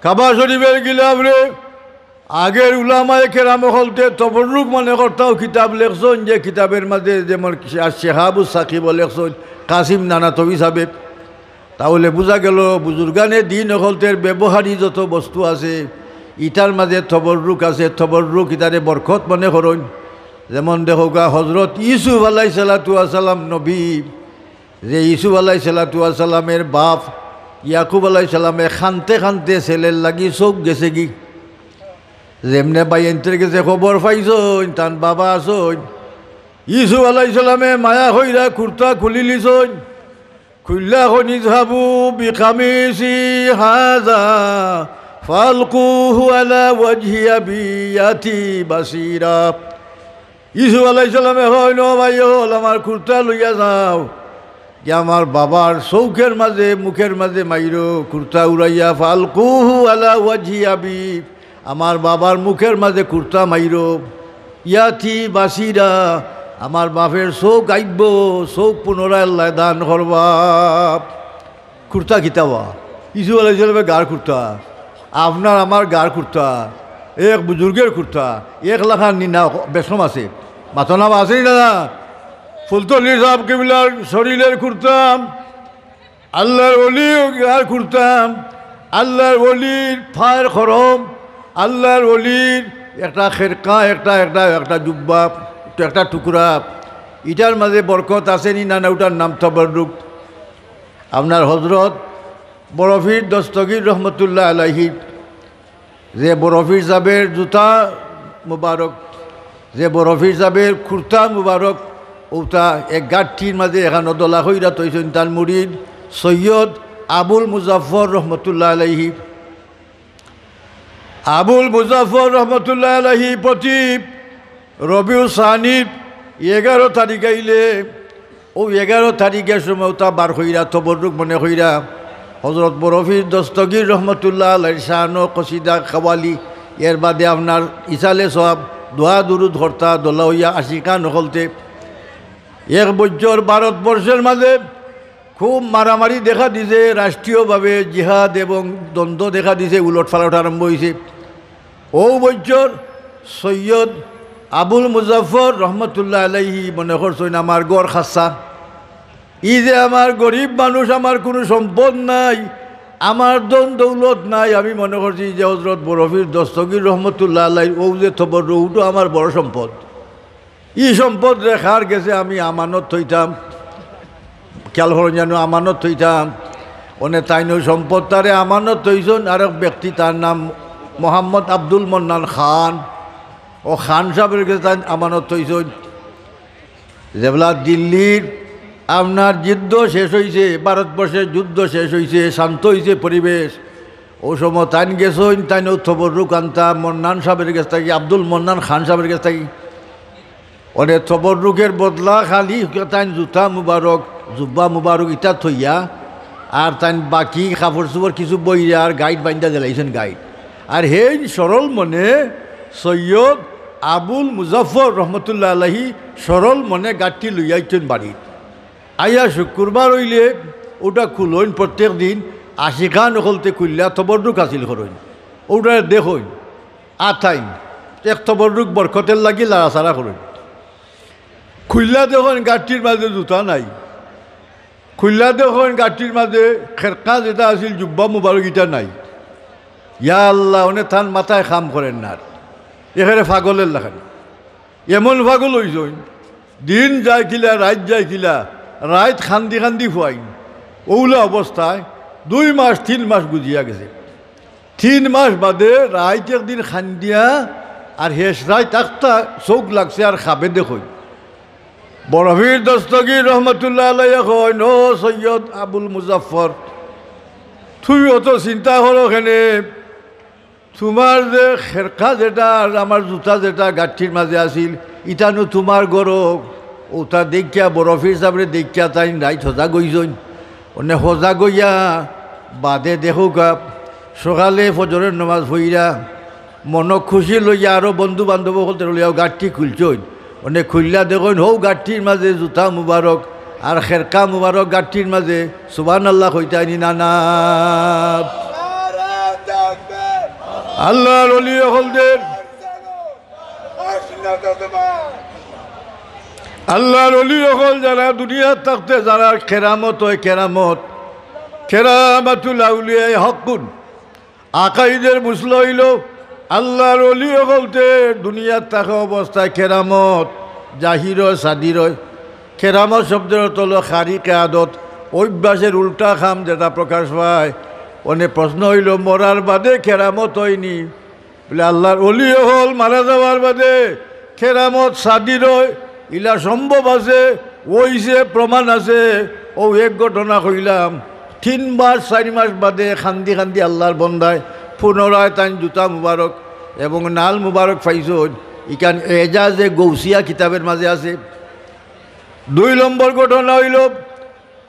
কাবা শরীফের গিলাফরে আগের উলামায়ে কেরাম অকলতে তবররুক মনে করতা। অউ কিতাব লেখছইন, যে কিতাবের মাঝে যেমন আর শেহাবুস সাকিবও লেখছইন, কাসিম নানাতই সাবে। তাহলে বুঝা গেল, বুজুর্গানে দিন অকলতের ব্যবহারী যত বস্তু আছে, ইটার মাঝে তবররুক আছে, তবররুক ইটারে বরকত মনে করইন। যেমন দেখউক্কা, হজরত ইউসুফ আলাইহিস সালাতু ওয়াস সালাম নবী, যে ইউসুফ আলাইহিস সালাতু ওয়াস সালামের বাপ ইয়াকুব আলাইহিস সালামে কানতে কানতে ছেলের লাগি চউখ গেছেগি। যেমনে ভাইয়াইন্তর গেছে খবর পাইছইন, তান বাবা আছইন, ইউসুফ আলাইহিস সালামে মায়া কইরা কুর্তা খুলিলিছইন, খুলিয়া কইন, "ইযহাবু বিকামিসি হাযা ফালকুহু আলা ওয়াজহি আবি ইয়াতি বাসীরা।" ইউসুফ আলাইহিস সালামে কইন, "ও ভাই অকল, আমার কুর্তা লইয়া যাও, গিয়া আমার বাবার চউখের মাঝে, মুখের মাঝে মাইরো, কুর্তা উড়াইয়া, ফালকুহু আলা ওয়াজহি আবি, আমার বাবার মুখের মাঝে কুর্তা মাইরো, ইয়াতি বাসীরা, আমার বাপের চউখ আইবো, চউখ পুনরায় আল্লায় দান করবা।" কুর্তা কিতা বা? ইউসুফ আলাইহিস সালামের গার কুর্তা, আপনার আমার গার কুর্তা, এক বুজুর্গের কুর্তা, এক লাখান নি না বেশকম আছে। মাতো না বা আছে নি না? ফুলতলি সাব কিবলার শরীরের কুর্তা, আল্লাহর ওলির গার কুর্তা, আল্লাহর ওলির পায়ের খরম, আল্লাহর ওলির একটা খেরকা, একটা, একটা, একটা জুব্বা, একটা টুকরা, ইটার মাঝে বরকত আছে নি না? না, ওটার নাম তবররুক। আপনার হজরত বড় পীর দস্তগীর রহমতুল্লাহ আলাইহি, যে বড় পীর সাবের জুতা মুবারক, যে বড় পীর সাবের কুর্তা মুবারক, ওটা এক গাঁঠির মাঝে এখানো দলা কইরা থইছইন তান মুরিদ সৈয়দ আবুল মুজাফফর রহমতুল্লাহ আলাইহি। আবুল মুজাফফর রহমতুল্লাহ আলাইহি প্রতি রবিউল সানির এগারো তারিখ আইলে, অউ এগারো তারিখের সময় ওটা বার কইরা, তবররুক মনে কইরা, হজরত বড় পীর দস্তগীর রহমতুল্লাহ আলাইহির শানো কসিদা কাওয়ালি, এর বাদে আপনার ইসালে সওয়াব, দোয়া দুরুদ করতা, দলা অইয়া আশিকান অকলতে। এক বছর ভারতবর্ষের মাঝে খুব মারামারি দেখা দিছে, রাষ্ট্রীয়ভাবে জিহাদ এবং দ্বন্দ্ব দেখা দিছে, উলটপালট আরম্ভ অইছে। অউ বছর সৈয়দ আবুল মুজাফফর রহমতুল্লাহ আলাইহি মনে করছইন আমার ঘর খাসা। ই যে আমার গরিব মানুষ, আমার কুনু সম্পদ নাই, আমার ধন দৌলত নাই, আমি মনে করছি যে হজরত বড় পীর দস্তগীর রহমতুল্লাহ আলাইহির অউ যে তবররুক, অউটা আমার বড় সম্পদ। ই সম্পদরে কার গেছে আমি আমানত থইতাম, খেয়াল করইন যেন, আমানত থইতাম। অনে তাইন অউ সম্পদটারে আমানত থইছইন আরেক ব্যক্তি, তার নাম মোহাম্মদ আব্দুল মন্নান খান। অউ খান সাবর গেছে তাইন আমানত থইছইন। যেবলা দিল্লির আপনার যুদ্ধ শেষ অইছে, ভারতবর্ষের যুদ্ধ শেষ অইছে, শান্ত অইছে পরিবেশ, অউ সময় তাইন গেছইন, তাইন অউ তবররুক আনতা মন্নান সাবর গেছ থাকি, আব্দুল মন্নান খান সাবর গেছ থাকি। অনে তবররুকর বদলা খালি তাইন জুতা মুবারক, জুব্বা মুবারক ইতা থইয়া, আর তাইন বাকি কাপড়-চুপড় কিছু বইরা আর গাইট বাইন্দা দিলাইছইন গাইট। আর হেইন সরল মনে সৈয়দ আবুল মুজাফফর রহমতুল্লাহ আলাইহি সরল মনে গাট্টি লইয়া আইছইন বাড়িত। আইয়া শুক্রবার অইলে অউটা খুলইন, প্রত্যেক দিন আশিকান অকলতে খুলিয়া তবররুক হাসিল করইন, অউটা দেখইন, আতাইন, এক তবররুক বরকতর লাগি লাড়াচাড়া করইন। খুলিয়া দেখইন গাট্টির মাঝে জুতা নাই, খুলিয়া দেখইন গাট্টির মাঝে খেরকা যেটা আছিল জুব্বা মুবারক ইটা নাই। ইয়া আল্লাহ, অনে তান মাথায় কাম করের না, একেবারে পাগলর লাখান। এমন পাগল অইছইন, দিন যায় কিলা, রাইত যায় কিলা, রাইত কান্দি কান্দি ফুয়াইন। অউলা অবস্থায় দুই মাস, তিন মাস গুজিয়া গেছে। তিন মাস বাদে রাইত একদিন কান্দিয়া আর শেষ রাইত আখতা চউখ লাগছে আর খাবে দেখইন। বড় পীর দস্তগীর রহমতুল্লাহ আলাইহি কইন, "ও সৈয়দ আবুল মুজাফফর, তুমি অত চিন্তা করো কেনে? তুমার যে খেরকা যেটা আর আমার জুতা যেটা গাট্টির মাঝে আছিল, ইটা নু তুমার ঘরো।" অউটা দেখিয়া, বড় পীর সাবরে দেখিয়া তাইন রাইত হজাগ অইছইন। অনে হজাগ অইয়া বাদে দেখউক্কা, সকালে ফজরর নমাজ পড়িয়া মনো খুশি লইয়া আরো বন্ধু-বান্ধব অকলতে লইয়াও গাট্টি খুলছইন। অনে খুলিয়া দেখইন, হউ গাট্টির মাঝে জুতা মুবারক আর খেরকা মুবারক গাট্টির মাঝে। সুবহানাল্লাহ কইতায় নি না, না? আল্লাহর ওলি অকলদের, আল্লাহর ওলি অকল যারা দুনিয়াত থাকতে যারার কেরামত অয়, কেরামত, কেরামাতুল আউলিয়ায়ে হাক্কুন, আকাইদের মুসলা অইলো, আল্লাহর ওলি অকলতে দুনিয়াত থাকা অবস্থায় কেরামত জাহির অয়, সাদির অয়। কেরামত শব্দর অর্থ অইলো খারিকে আদত, অভ্যাসর উল্টা কাম যেটা প্রকাশ পায়। অনে প্রশ্ন অইলো, মরার বাদে কেরামত অয় নি? বলে, আল্লাহর ওলি অকল মারা যাওয়ার বাদে কেরামত সাদির অয়, ইলা সম্ভব আছে, অইছে, প্রমাণ আছে। অউ এক ঘটনা কইলাম, তিন মাস, চাইর মাস বাদে কান্দি কান্দি আল্লাহর বন্দায় পুনরায় তাইন জুতা মুবারক এবং নাল মুবারক পাইছইন। ইখান এজাজে গৌসিয়া কিতাবর মাঝে আছে। দুই নম্বর ঘটনা অইলো,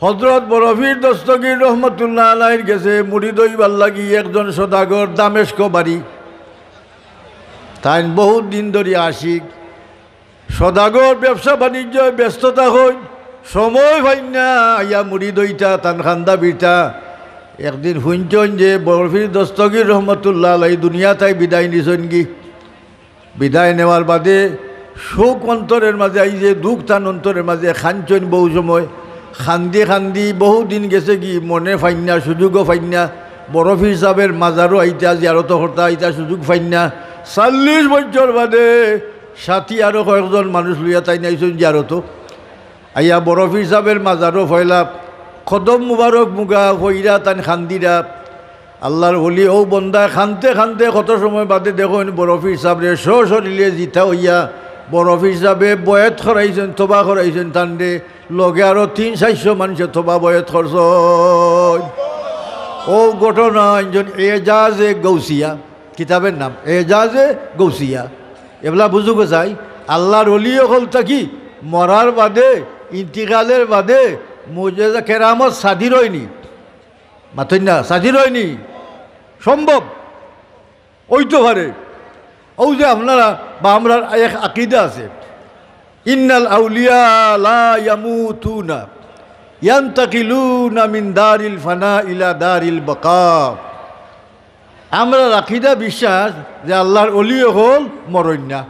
হজরত বড় পীর দস্তগীর রহমতুল্লাহ আলাইহির গেছে মুরিদ অইবার লাগি একজন সদাগর দামেস্ক বাড়ি। তাইন বহুত দিন ধরি আশিক। সদাগর ব্যবসা বাণিজ্য ব্যস্ত থাকইন, সময় পাইন না, আইয়া মুরিদ অইতা, তান কান্দা বিরতা। একদিন হুনছইন যে বড় পীর দস্তগীর রহমতুল্লাহ আলাইহি দুনিয়া থাকি বিদায় নিছইনগি। বিদায় নেওয়ার বাদে শোক অন্তরর মাঝে আইছে, দুঃখ তান অন্তরর মাঝে, কানছইন বহু সময়। কান্দি কান্দি বহু দিন গেছেগি, মনে পাইন না, সুযোগও পাইন না। বড় পীর সাবর মাজারো আইতা, জিয়ারত করতা আইতা সুযোগ পাইন না। চল্লিশ বছর বাদে সাথী আরো কয়েকজন মানুষ লইয়া তাইন আইছইন জিয়ারতো। আইয়া বড় পীর সাবর মাজারো পয়লা কদম মুবারক মুগা পইরা তাইন কান্দিরা। আল্লাহর ওলি অউ বন্দায় কানতে কানতে কত সময় বাদে দেখইন বড় পীর সাবরে সশরীরে জিতা অইয়া বড় পীর সাবে বয়াত করাইছইন, তওবা করাইছইন তানরে, লগে আরো তিন চাইরশো মানষে তওবা বয়াত করছইন। অউ ঘটনা একজন এজাজে গৌসিয়া, কিতাবর নাম এজাজে গৌসিয়া। এবলা বুঝুক চাই, আল্লাহর ওলি অকল থাকি মরার বাদে, ইন্তিকালর বাদে মুজেজা কেরামত সাদির অয় নি। মাতইন না, সাদির অয় নি? সম্ভব অইতো পারে। অউ যে আপনারা বা আমরার এক আকিদা আছে, ইন্নাল আউলিয়া লা ইয়ামুতুনা ইয়ান্তাকিলুনা মিন দারিল ফানা ইলা দারিল বাকা। আমরার আকিদা বিশ্বাস যে আল্লাহর ওলি অকল মরইন না,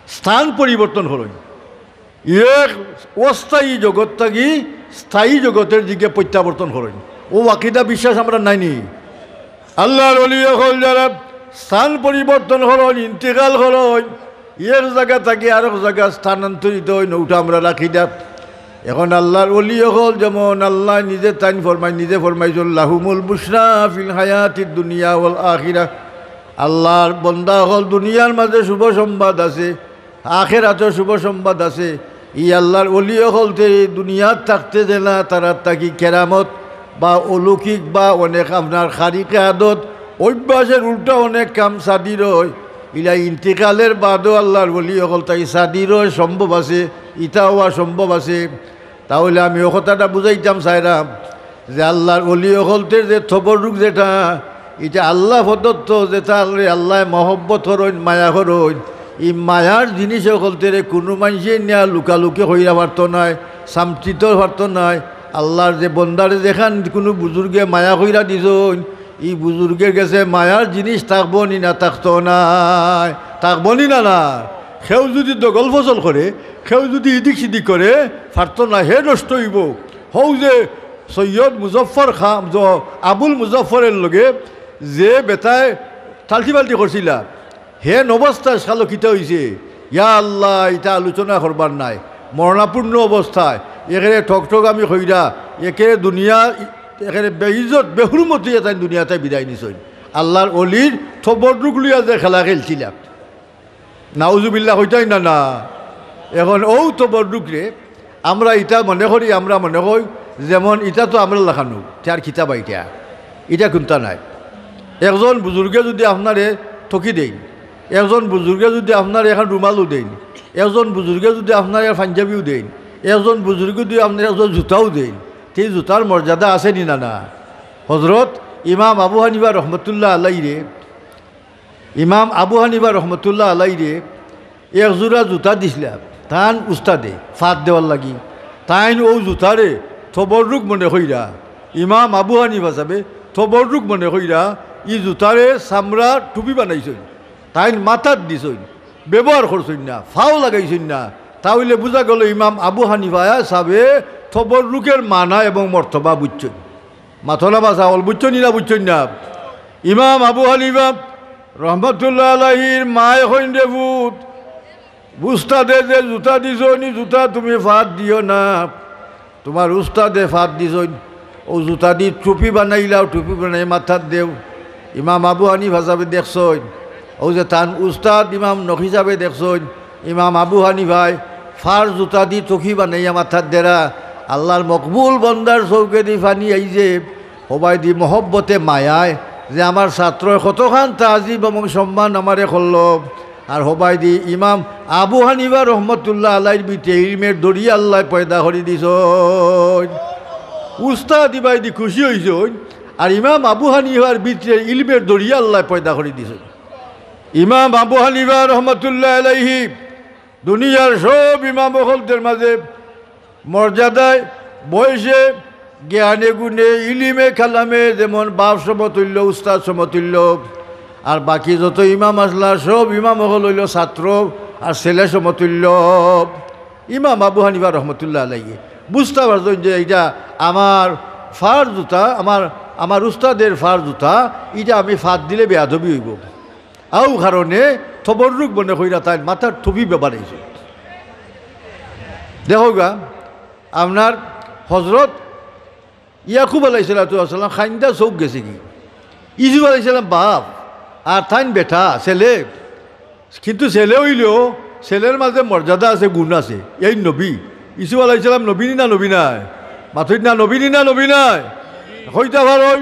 স্থান পরিবর্তন করইন। এক অস্থায়ী জগৎ থাকি স্থায়ী জগতর দিকে প্রত্যাবর্তন করইন। অউ আকিদা বিশ্বাস আমরার নাই নি? আল্লাহর ওলি অকল যারা স্থান পরিবর্তন করইন, ইন্তিকাল করইন, এক জাগা থাকি আরক জাগা স্থানান্তরিত অইন, অউটা আমরার আকিদা। এখন আল্লাহর ওলি অকল যেমন আল্লায় নিজে তাইন ফরমাইন, নিজে ফরমাইছইন, "লাহুমুল বুশরা ফিল হায়াতিদ দুনিয়া ওয়াল আখিরা।" আল্লাহর বন্দা অকল দুনিয়ার মাঝে শুভ সংবাদ আছে, আখেরাতও শুভ সংবাদ আছে। ই আল্লাহর ওলি অকলতে দুনিয়াত থাকতে যেলা তারার থাকি কেরামত বা অলৌকিক বা অনেক আপনার খারিকে আদত, অভ্যাসের উল্টা অনেক কাম সাদির অয়। ইলা ইন্তিকালের বাদও আল্লাহর ওলি অকল তাই সাদির অয় সম্ভব আছে, ইতা অওয়া সম্ভব আছে। তাহলে আমি অউ কথাটা বুঝাইতাম চাইরাম যে আল্লাহর ওলি অকলতের যে তবররুক যেটা, ইটা আল্লাহ প্রদত্ত, যেটা আল্লাহ, আল্লাহ মহব্বত করইন, মায়া করইন। ই মায়ার জিনিস অকলতেরে কুনু মানষে নিয়া লুকালুকি কইরা পারতো নায়, সামটিত পারতো নায়। আল্লাহর যে বন্দারে যেখান কুনু বুজুর্গে মায়া কইরা দিছইন, ই বুজুর্গের গেছে মায়ার জিনিস থাকবো নি না থাকতো নায়? থাকবো নি না না? কেউ যুদি দগল ফসল করে, কেউ যুদি ইদিক সিদিক করে, পারতো না, হে নষ্ট অইবো। হউ যে সৈয়দ মুজফর খান, জ-, আবুল মুজফরের লগে যে বেটায় টালটি-বালটি করছিলা, হেন অবস্থায় শালো কিতা অইছে? ইয়া আল্লাহ, ইটা আলোচনা করবার নায়। মরণাপন্ন অবস্থায় একেরে ঠকঠকামি কইরা, একেরে দুনিয়া, একেরে বেইজ্জত, বেহুরমতি অইয়া তাইন দুনিয়াতে বিদায় নিছইন। আল্লাহর ওলির তবররুক লইয়া যে খেলা খেলছিলা, নাউজুবিল্লাহ কইতায় না না? এখন অউ তবররুকরে আমরা ইটা মনে করি, আমরা মনে করি যেমন ইটা তো আমরার লাখান, তার কিতাব ইটা, ইটা কুন্তা নায়। একজন বুজুর্গে যুদি আপনারে টকি দেইন, একজন বুজুর্গে যুদি আপনারে একখান রুমালও দেইন, একজন বুজুর্গে যুদি আপনারে এক পাঞ্জাবিও দেইন, একজন বুজুর্গে যুদি আপনারে একজন জুতাও দেইন, তে জুতার মর্যাদা আছে নি না না? হজরত ইমাম আবু হানিফা রহমতুল্লাহ আলাইরে ইমাম আবু হানিফা রহমতুল্লাহ আলাইরে এক জোড়া জুতা দিছলা তান উস্তাদে ফাত দেওয়ার লাগি। তাইন অউ জুতারে তবররুক মনে কইরা, ইমাম আবু হানিফা সাবে তবররুক মনে কইরা ই জুতারে চামড়া টুপি বানাইছইন, তাইন মাথাত দিছইন, ব্যবহার করছইন না, ফাও লাগাইছইন না। তা অইলে বুঝা গেল ইমাম আবু হানিফা সাবে তবররুকের মানা এবং মর্তবা বুঝছইন। মাতলা বাসা অল বুঝছইন না, বুঝছইন না? ইমাম আবু হানিফা রহমতুল্লাহ আলাইহির মায় কইন, রে পুত, উস্তাদে যে জুতা দিছইন, ই জুতা তুমি ফাত দিও না। তুমার উস্তাদে ফাত দিছইন, অউ জুতা দি টুপি বানাইলাও, টুপি বানাই মাথাত দেও। ইমাম আবু হানিফা সাবে দেখছইন, অউ যে তান উস্তাদ ইমাম নখী সাবে দেখছইন, ইমাম আবু হানিফায় ফার জুতা দি টুপি বানাইয়া মাথাত দেরা। আল্লাহর মকবুল বন্দার চউখেদি পানি আইছে, হবায়দি মহব্বতে মায়ায় যে আমার ছাত্রয় কতখান তাজিম এবং সম্মান আমারে করলো। আর হবায়দি ইমাম আবু হানিফা রহমতুল্লাহ আলাইর ভিতরে ইলমের দরিয়া আল্লায় পয়দা করি দিছইন। উস্তাদ ইবায়দি খুশি অইছইন, আর ইমাম আবু হানিফার ভিতরে ইলমের দরিয়া আল্লায় পয়দা করি দিছইন। ইমাম আবু হানিফা রহমতুল্লাহ আলাইহি দুনিয়ার সব ইমাম অকলদের মাঝে মর্যাদায়, বয়সে, জ্ঞানে গুণে, ইলিমে কালামে যেমন বাপ সমতুল্য, উস্তাদ সমতুল্য, আর বাকি যত ইমাম আছলা সব ইমাম অকল অইলো ছাত্র আর ছেলে সমতুল্য। ইমাম আবু হানিফা রহমতুল্লাহ আলাইহি বুঝতা পারছইন যে ইটা আমার ফার জুতা, আমার, আমার উস্তাদের ফার জুতা, ইটা আমি ফাত দিলে বেয়াদবি অইবো। অউ কারণে তবররুক মনে কইরা তাইন মাথার টুপি ব্যবহার অইছে। দেখউক্কা, আপনার হজরত ইয়াকুব আলাইহিস সালাতু ওয়াস সালাম খাইন্দা চউখ গেছেগি। ইউসুফ আলাইহিস সালাম বাপ, আর তাইন বেটা, ছেলে। কিন্তু ছেলে অইলেও ছেলের মাঝে মর্যাদা আছে, গুণ আছে। এইন নবী, ইউসুফ আলাইহিস সালাম নবী নি না নবী নায়? মাতইন না, নবী নি না নবী নায়? কইতা পারইন,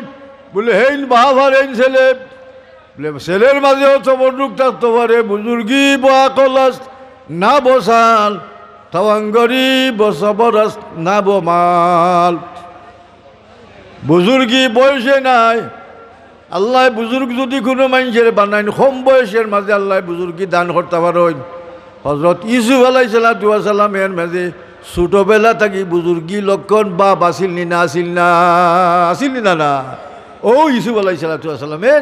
বুলে, হেইন বাপ আর এইন ছেলে। বুলে, ছেলের মাঝেও তবররুক থাকতো পারে, বুজুর্গি বআকল আস্ত না বসাল, তাওয়াঙ্গরি বসবর আস্ত না বমাল। বুজুর্গি বয়সে নায়। আল্লায় বুজুর্গ যুদি কুনু মানষরে বানাইন, কম বয়সের মাঝে আল্লায় বুজুর্গি দান করতা পারইন। হজরত ইউসুফ আলাইহিস সালাতু ওয়াস সালাম এর মাঝে ছোটবেলা থাকি বুজুর্গি লক্ষণ বাপ আছিল নি না, আছিল না, আছিল নি না, না? অউ ইউসুফ আলাইহিস সালাতু ওয়াস সালামের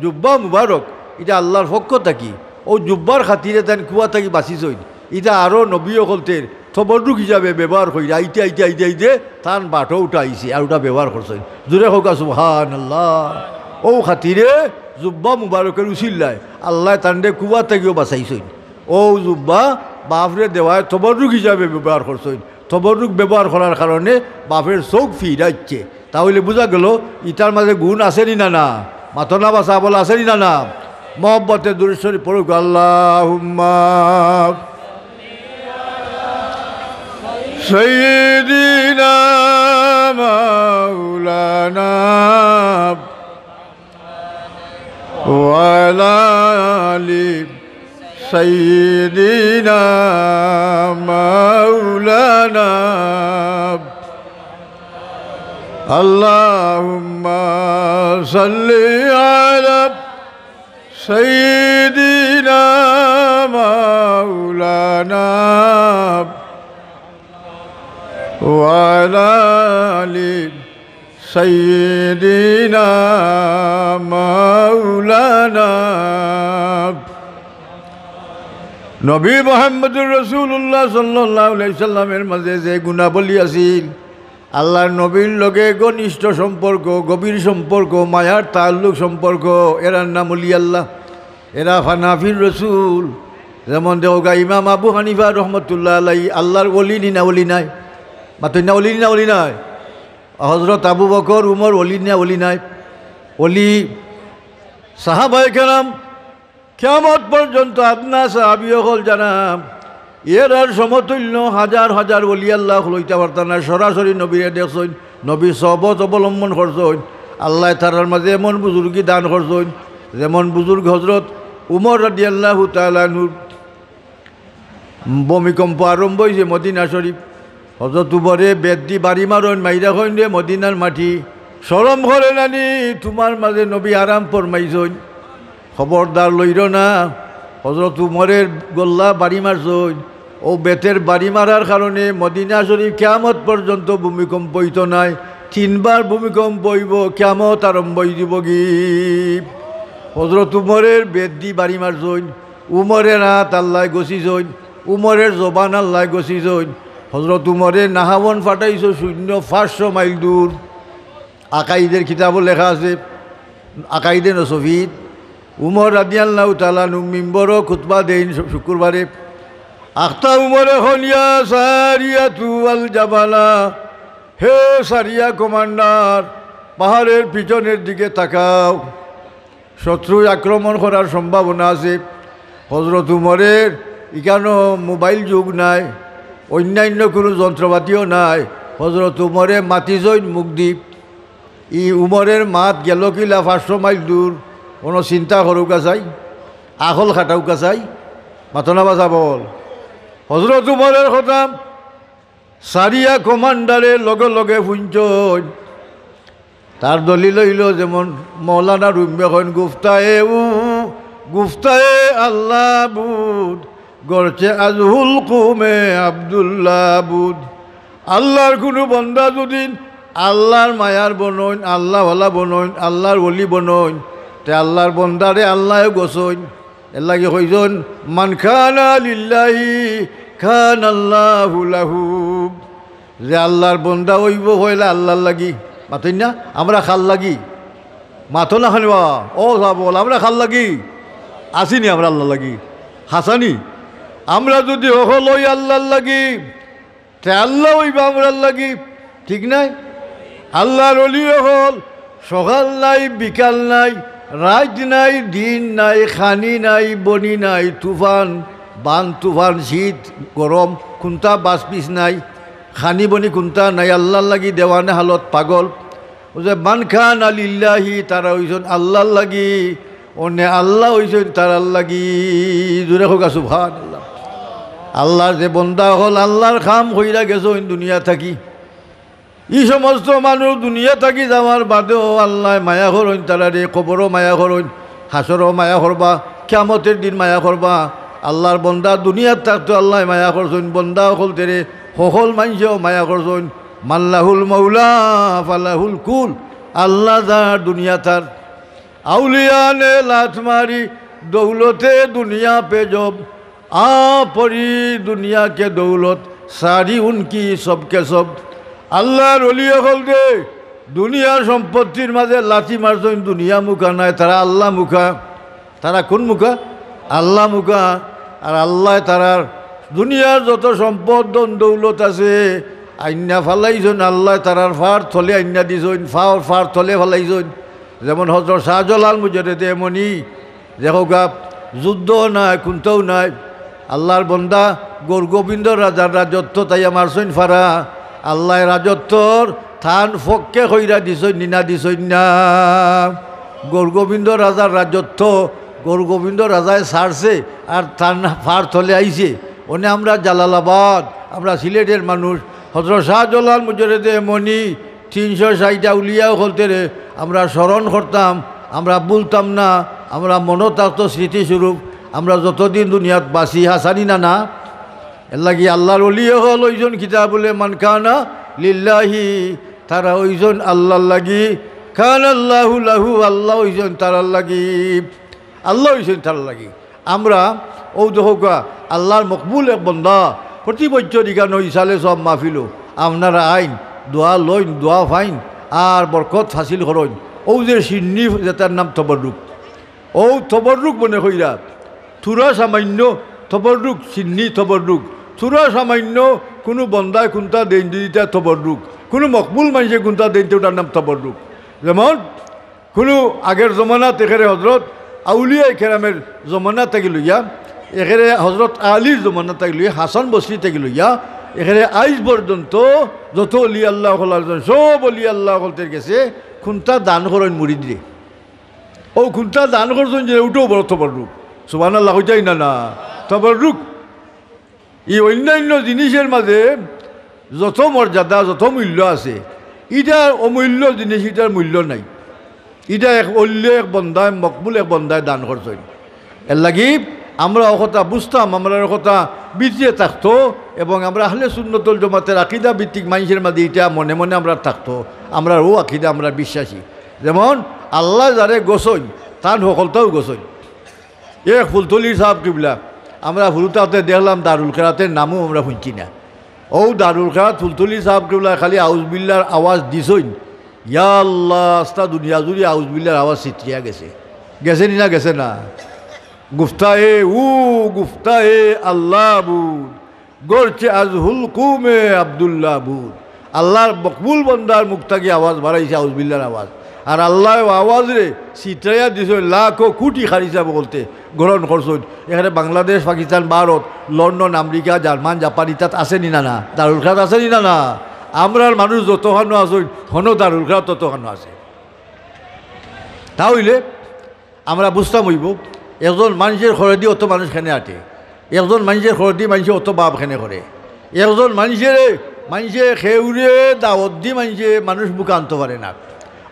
জুব্বা মুবারক, ইটা আল্লাহর পক্ষ থাকি। অউ জুব্বার খাতিরে তাইন কুয়া থাকি বাচিছইন। ইটা আরো নবী অকলতের তবররুক হিসাবে ব্যবহার কইরা আইতে, আইতে, আইতে, আইতে তান বাটো উঠা আইছে, আর উঠা ব্যবহার করছইন। জোরে কউক্কা সুবহানাল্লাহ। অউ খাতিরে জুব্বা মুবারকের উছিলায় আল্লায় তানরে কুয়া থাকিও বাচাইছইন। অউ জুব্বা বাফরে দেওয়ায় তবররুক হিসাবে ব্যবহার করছইন। তবররুক ব্যবহার করার কারণে বাফের চউখ ফিরাইছে। তা অইলে বুঝা গেল, ইটার মাঝে গুণ আছে নি না, না? মাতইন না বা সাব অকল, আছে নি না, না? মহব্বতে দুরূদ শরীফ পড়উক্কা, আল্লাহুম্মা সাইয়্যিদিনা مولانا وعلى آل سيدنا مولانا. اللهم صل على سيدنا مولانا وعلى آل سيدنا مولانا. নবী মুহাম্মদুর রাসূলুল্লাহ সাল্লাল্লাহু আলাইহি সাল্লামের মাঝে যে গুণাবলী আছিল, আল্লাহর নবীর লগে ঘনিষ্ঠ সম্পর্ক, গভীর সম্পর্ক, মায়ার তাল্লুক সম্পর্ক, এরার নাম অলি আল্লাহ, এরা ফানাফির রসুল। যেমন দেখউক্কা, ইমাম আবু হানিফা রহমতুল্লাহ আলাই আল্লাহর অলি নি না অলি নায়? মাতইন না, অলি নি না অলি নায়? হজরত আবু বকর, উমর অলি নি না অলি নায়? অলি। সাহাবায়ে কেরাম, কিয়ামত পর্যন্ত আদনা সাহাবী অকল যারা, এরার সমতুল্য হাজার হাজার অলি আল্লাহ অকল অইতা পারতা না। সরাসরি নবীরে দেখছইন, নবীর সহবত অবলম্বন করছইন, আল্লায় তারার মাঝে এমন বুজুর্গি দান করছইন, যেমন বুজুর্গ হজরত উমর রাদিয়াল্লাহু তাআলা আনহুর ভূমিকম্প আরম্ভ অইছে মদিনা শরীফ। হজরত উমরে বেত দি বাড়ি মারইন, মাইরা কইন, "রে মদিনার মাটি, শরম করে না নি? তুমার মাঝে নবী আরাম ফরমাইছইন, খবরদার লইরো না।" হজরত উমরের গল্লা বাড়ি মারছইন। অউ বেতের বাড়ি মারার কারণে মদিনা শরীফ কিয়ামত পর্যন্ত ভূমিকম্প অইতো নায়। তিনবার ভূমিকম্প অইবো, কিয়ামত আরম্ভ অইযিবোগি। হজরত উমরের বেত দি বাড়ি মারছইন। উমরের আত আল্লায় গছিছইন, উমরের জবান আল্লায় গছিছইন। হজরত উমরে নাহাবন ফাটাইছো শূন্য পাঁচশো মাইল দূর। আকাইদের কিতাবো লেখা আছে, আকাইদে নসফিত, উমর রাদিয়াল্লাহু তাআলা আনহু মিম্বরো খুতবা দেইন শু-, শুক্রবারে, আখতা উমরে কইন, "ইয়া সারিয়াতু আল জাবালা, হে সারিয়া কমান্ডার, পাহাড়ের পিছনের দিকে তাকাও।" শত্রু আক্রমণ করার সম্ভাবনা আছে। হজরত উমরের ইকানো মোবাইল যুগ নাই, অন্যান্য কুনু যন্ত্রপাতিও নাই। হজরত উমরে মাতিছইন মুখ দি। ই উমরের মাত গেলো কিলা পাঁচশো মাইল দূর, কুনু চিন্তা করউক্কা চাই, আকল খাটাউক্কা চাই, মাতো না বা ছাবল। হজরত উমরের কথা সারিয়া কমান্ডারে লগে লগে হুনছইন। তার দলিল অইলো যেমন মৌলানা রুমে কইন, "গুফতায়ে উ, গুফতায়ে আল্লাহ বুদ, গরচে আজহুল কুমে আব্দুল্লাহ বুদ।" আল্লাহর কুনু বন্দা যুদি আল্লাহর মায়ার বনইন, আল্লাহওয়ালা বনইন, আল্লাহর ওলি বনইন, তে আল্লাহর বন্দারে আল্লায় গছইন। এরলাগি কইছইন, "মান কানা লিল্লাহি কানাল্লাহু লাহু।" যে আল্লাহর বন্দা অইবো অইলে আল্লাহর লাগি। মাতইন না? আমরা কার লাগি? মাতো না খানি বা? ও ছাবল, আমরা কার লাগি? আছি নি আমরা আল্লাহর লাগি? হাছা নি? আমরা যুদি হকল অই আল্লাহর লাগি, তে আল্লাহ অইবা আমরার লাগি, ঠিক নায়? আল্লাহর ওলি অকল সকাল নাই, বিকাল নাই, রাইত নাই, দিন নাই, খানি নাই, বনি নাই, তুফান, বান তুফান, শীত, গরম, কুনটা বাচ-পিছ নাই, খানি বনি কুনটা নাই, আল্লাহর লাগি দেওয়ানে হালত পাগল। অউ যে মান কানা লিল্লাহি, তারা অইছইন আল্লাহর লাগি, অনে আল্লাহ অইছইন তারার লাগি। জোরে কউক্কা সুবহানাল্লাহ। আল্লাহর যে বন্দা অকল আল্লাহর কাম কইরা গেছইন দুনিয়া থাকি, ই সমস্ত মানুষ দুনিয়া থাকি যাওয়ার বাদেও আল্লায় মায়া করইন তারারে, কবরো মায়া করইন, হাশরো মায়া করবা, কিয়ামতের দিন মায়া করবা। আল্লাহর বন্দা দুনিয়াত থাকতে আল্লায় মায়া করছইন, বন্দা অকলতেরে হকল মানষেও মায়া করছইন। মান লাহুল মাওলা ফালাহুল কুল, আল্লাহ যার দুনিয়া তার। আউলিয়া নে লাত মারি দৌলতে দুনিয়া পে জব, আ পরি দুনিয়া কে দৌলত, সারি উনকি সবকে সব। আল্লাহর ওলি অকলতে দুনিয়ার সম্পত্তির মাঝে লাথি মারছইন, দুনিয়া মুখা নায়, তারা আল্লাহ মুখা। তারা কুন মুখা? আল্লাহ মুখা। আর আল্লায় তারার দুনিয়ার যত সম্পদ, ধন, দৌলত আছে, আইন্না ফালাইছইন, আল্লায় তারার ফার তলে আইন্না দিছইন, ফার, ফার তলে ফালাইছইন। যেমন হজরত শাহজালাল মুজাররদে এমনি, দেখউক্কা, যুদ্ধ নাই, কুনটাও নাই। আল্লাহর বন্দা গৌর গোবিন্দ রাজার রাজত্ব তাইয়া মারছইন ফারা। আল্লায় রাজত্বর তান পক্ষে কইরা দিছইন নি না দিছইন না? গৌরগোবিন্দ রাজার রাজত্ব, গৌরগোবিন্দ রাজায় ছাড়ছে, আর তান পার তলে আইছে। অনে আমরা জালালাবাদ, আমরা সিলেটের মানুষ, হজরত শাহজালাল মুজাররদে মনি, তিনশো ষাইট আউলিয়া অকলতরে আমরা স্মরণ করতাম, আমরা ভুলতাম না, আমরা মনো থাকতো স্মৃতিস্বরূপ, আমরা যতদিন দুনিয়াত বাঁচি, হাছা নি না না? এরলাগি আল্লার ওলি অকল অইছইন কিতা বুলে, মান কানা লিল্লাহি, তারা অইছইন আল্লার লাগি, কানাল্লাহু লাহু, আল্লা অইছইন তারার লাগি, আল্লা অইছইন তারার লাগি। আমরা অউ দেখউক্কা, আল্লার মকবুল এক বন্দা, প্রতি বছর ইখানো ইসালে সওয়াব মাহফিলো আপনারা আইন, দোয়া লইন, দোয়া পাইন, আর বরকত হাসিল করইন। অউ যে শিন্নি, যেটার নাম তবররুক, অউ তবররুক মনে কইরা, থুড়া সামান্য তবররুক, শিন্নি তবররুক, থুড়া সামান্য কুনু বন্দায় কুন্তা দেইন যদি ইটা তবররুক, কুনু মকবুল মানষে কুন্তা দেইন তে ওটার নাম তবররুক। যেমন কুনু আগের জমানাত একেরে হজরত আউলিয়ায়ে কেরামের জমানা থাকি লইয়া, একেরে হজরত আলীর জমানা থাকি লইয়া, হাসান বসরি থাকি লইয়া, একেরে আইজ পর্যন্ত যত অলি আল্লা অকল আছইন, সব অলি আল্লা অকলতর গেছে কুন্তা দান করইন মুরিদরে। অউ কুন্তা দান করছইন যে, উটাও বড় তবররুক। সুবহানাল্লাহ কইতায় না না? তবররুক। ই অইন্যাইন্য জিনিসের মাঝে যত মর্যাদা, যত মূল্য আছে, ইটা অমূল্য জিনিস, ইটার মূল্য নাই। ইটা এক অলি, এক বন্দায়, মকবুল এক বন্দায় দান করছইন। এরলাগি আমরা অউ কথা বুঝতাম, আমরার অউ কথা ভিতরে থাকতো, এবং আমরা আহলে সুন্নতল জমাতের আকিদা ভিত্তিক মানষের মাঝে ইটা মনে মনে আমরার থাকতো, আমরার অউ আকিদা, আমরা বিশ্বাসী। যেমন আল্লায় যারে গছইন, তান হকলতাউ গছইন। এক ফুলতলি ছাব কিবলা, আমরা হুরুতাতে দেখলাম দারুল কেরাতের নামও আমরা হুনছি না। অউ দারুল কেরাত ফুলতলি ছাব কিবলা খালি আউজবিল্লার আওয়াজ দিছইন, ইয়া আল্লা, আস্তা দুনিয়া জুড়ি আউজবিল্লার আওয়াজ ছিতরিয়া গেছে। গেছে নি না? গেছে না? গুফতায়ে উ, গুফতায়ে আল্লা বুদ, গরচে আজ হুলকুমে আব্দুল্লাহ বুদ। আল্লার মকবুল বন্দার মুখ থাকি আওয়াজ বারাইছে, আউজবিল্লার আওয়াজ। আর আল্লায় অউ আওয়াজরে ছিতরাইয়া দিছইন, লাখো কুটি কারি ছাব অকলতে গ্রহণ করছইন। এখানে Bangladesh, Pakistan, Bharat, London, America, German, Japan, ইতাত আছে নি না না? দারুল কেরাত আছে নি না না? আমরার মানুষ যতখানো আছইন, হনো দারুল কেরাত ততখানো আছে। তা অইলে আমরা বুঝতাম অইবো, একজন মানষের খরচদি অত মানুষ কেনে আটে, একজন মানষের খরচদি মানষে অত বাপ কেনে করে, একজন মানষের, মানষে কেউরে দাওয়াত দি মানষে মানুষ বুকে আনতো পারে না।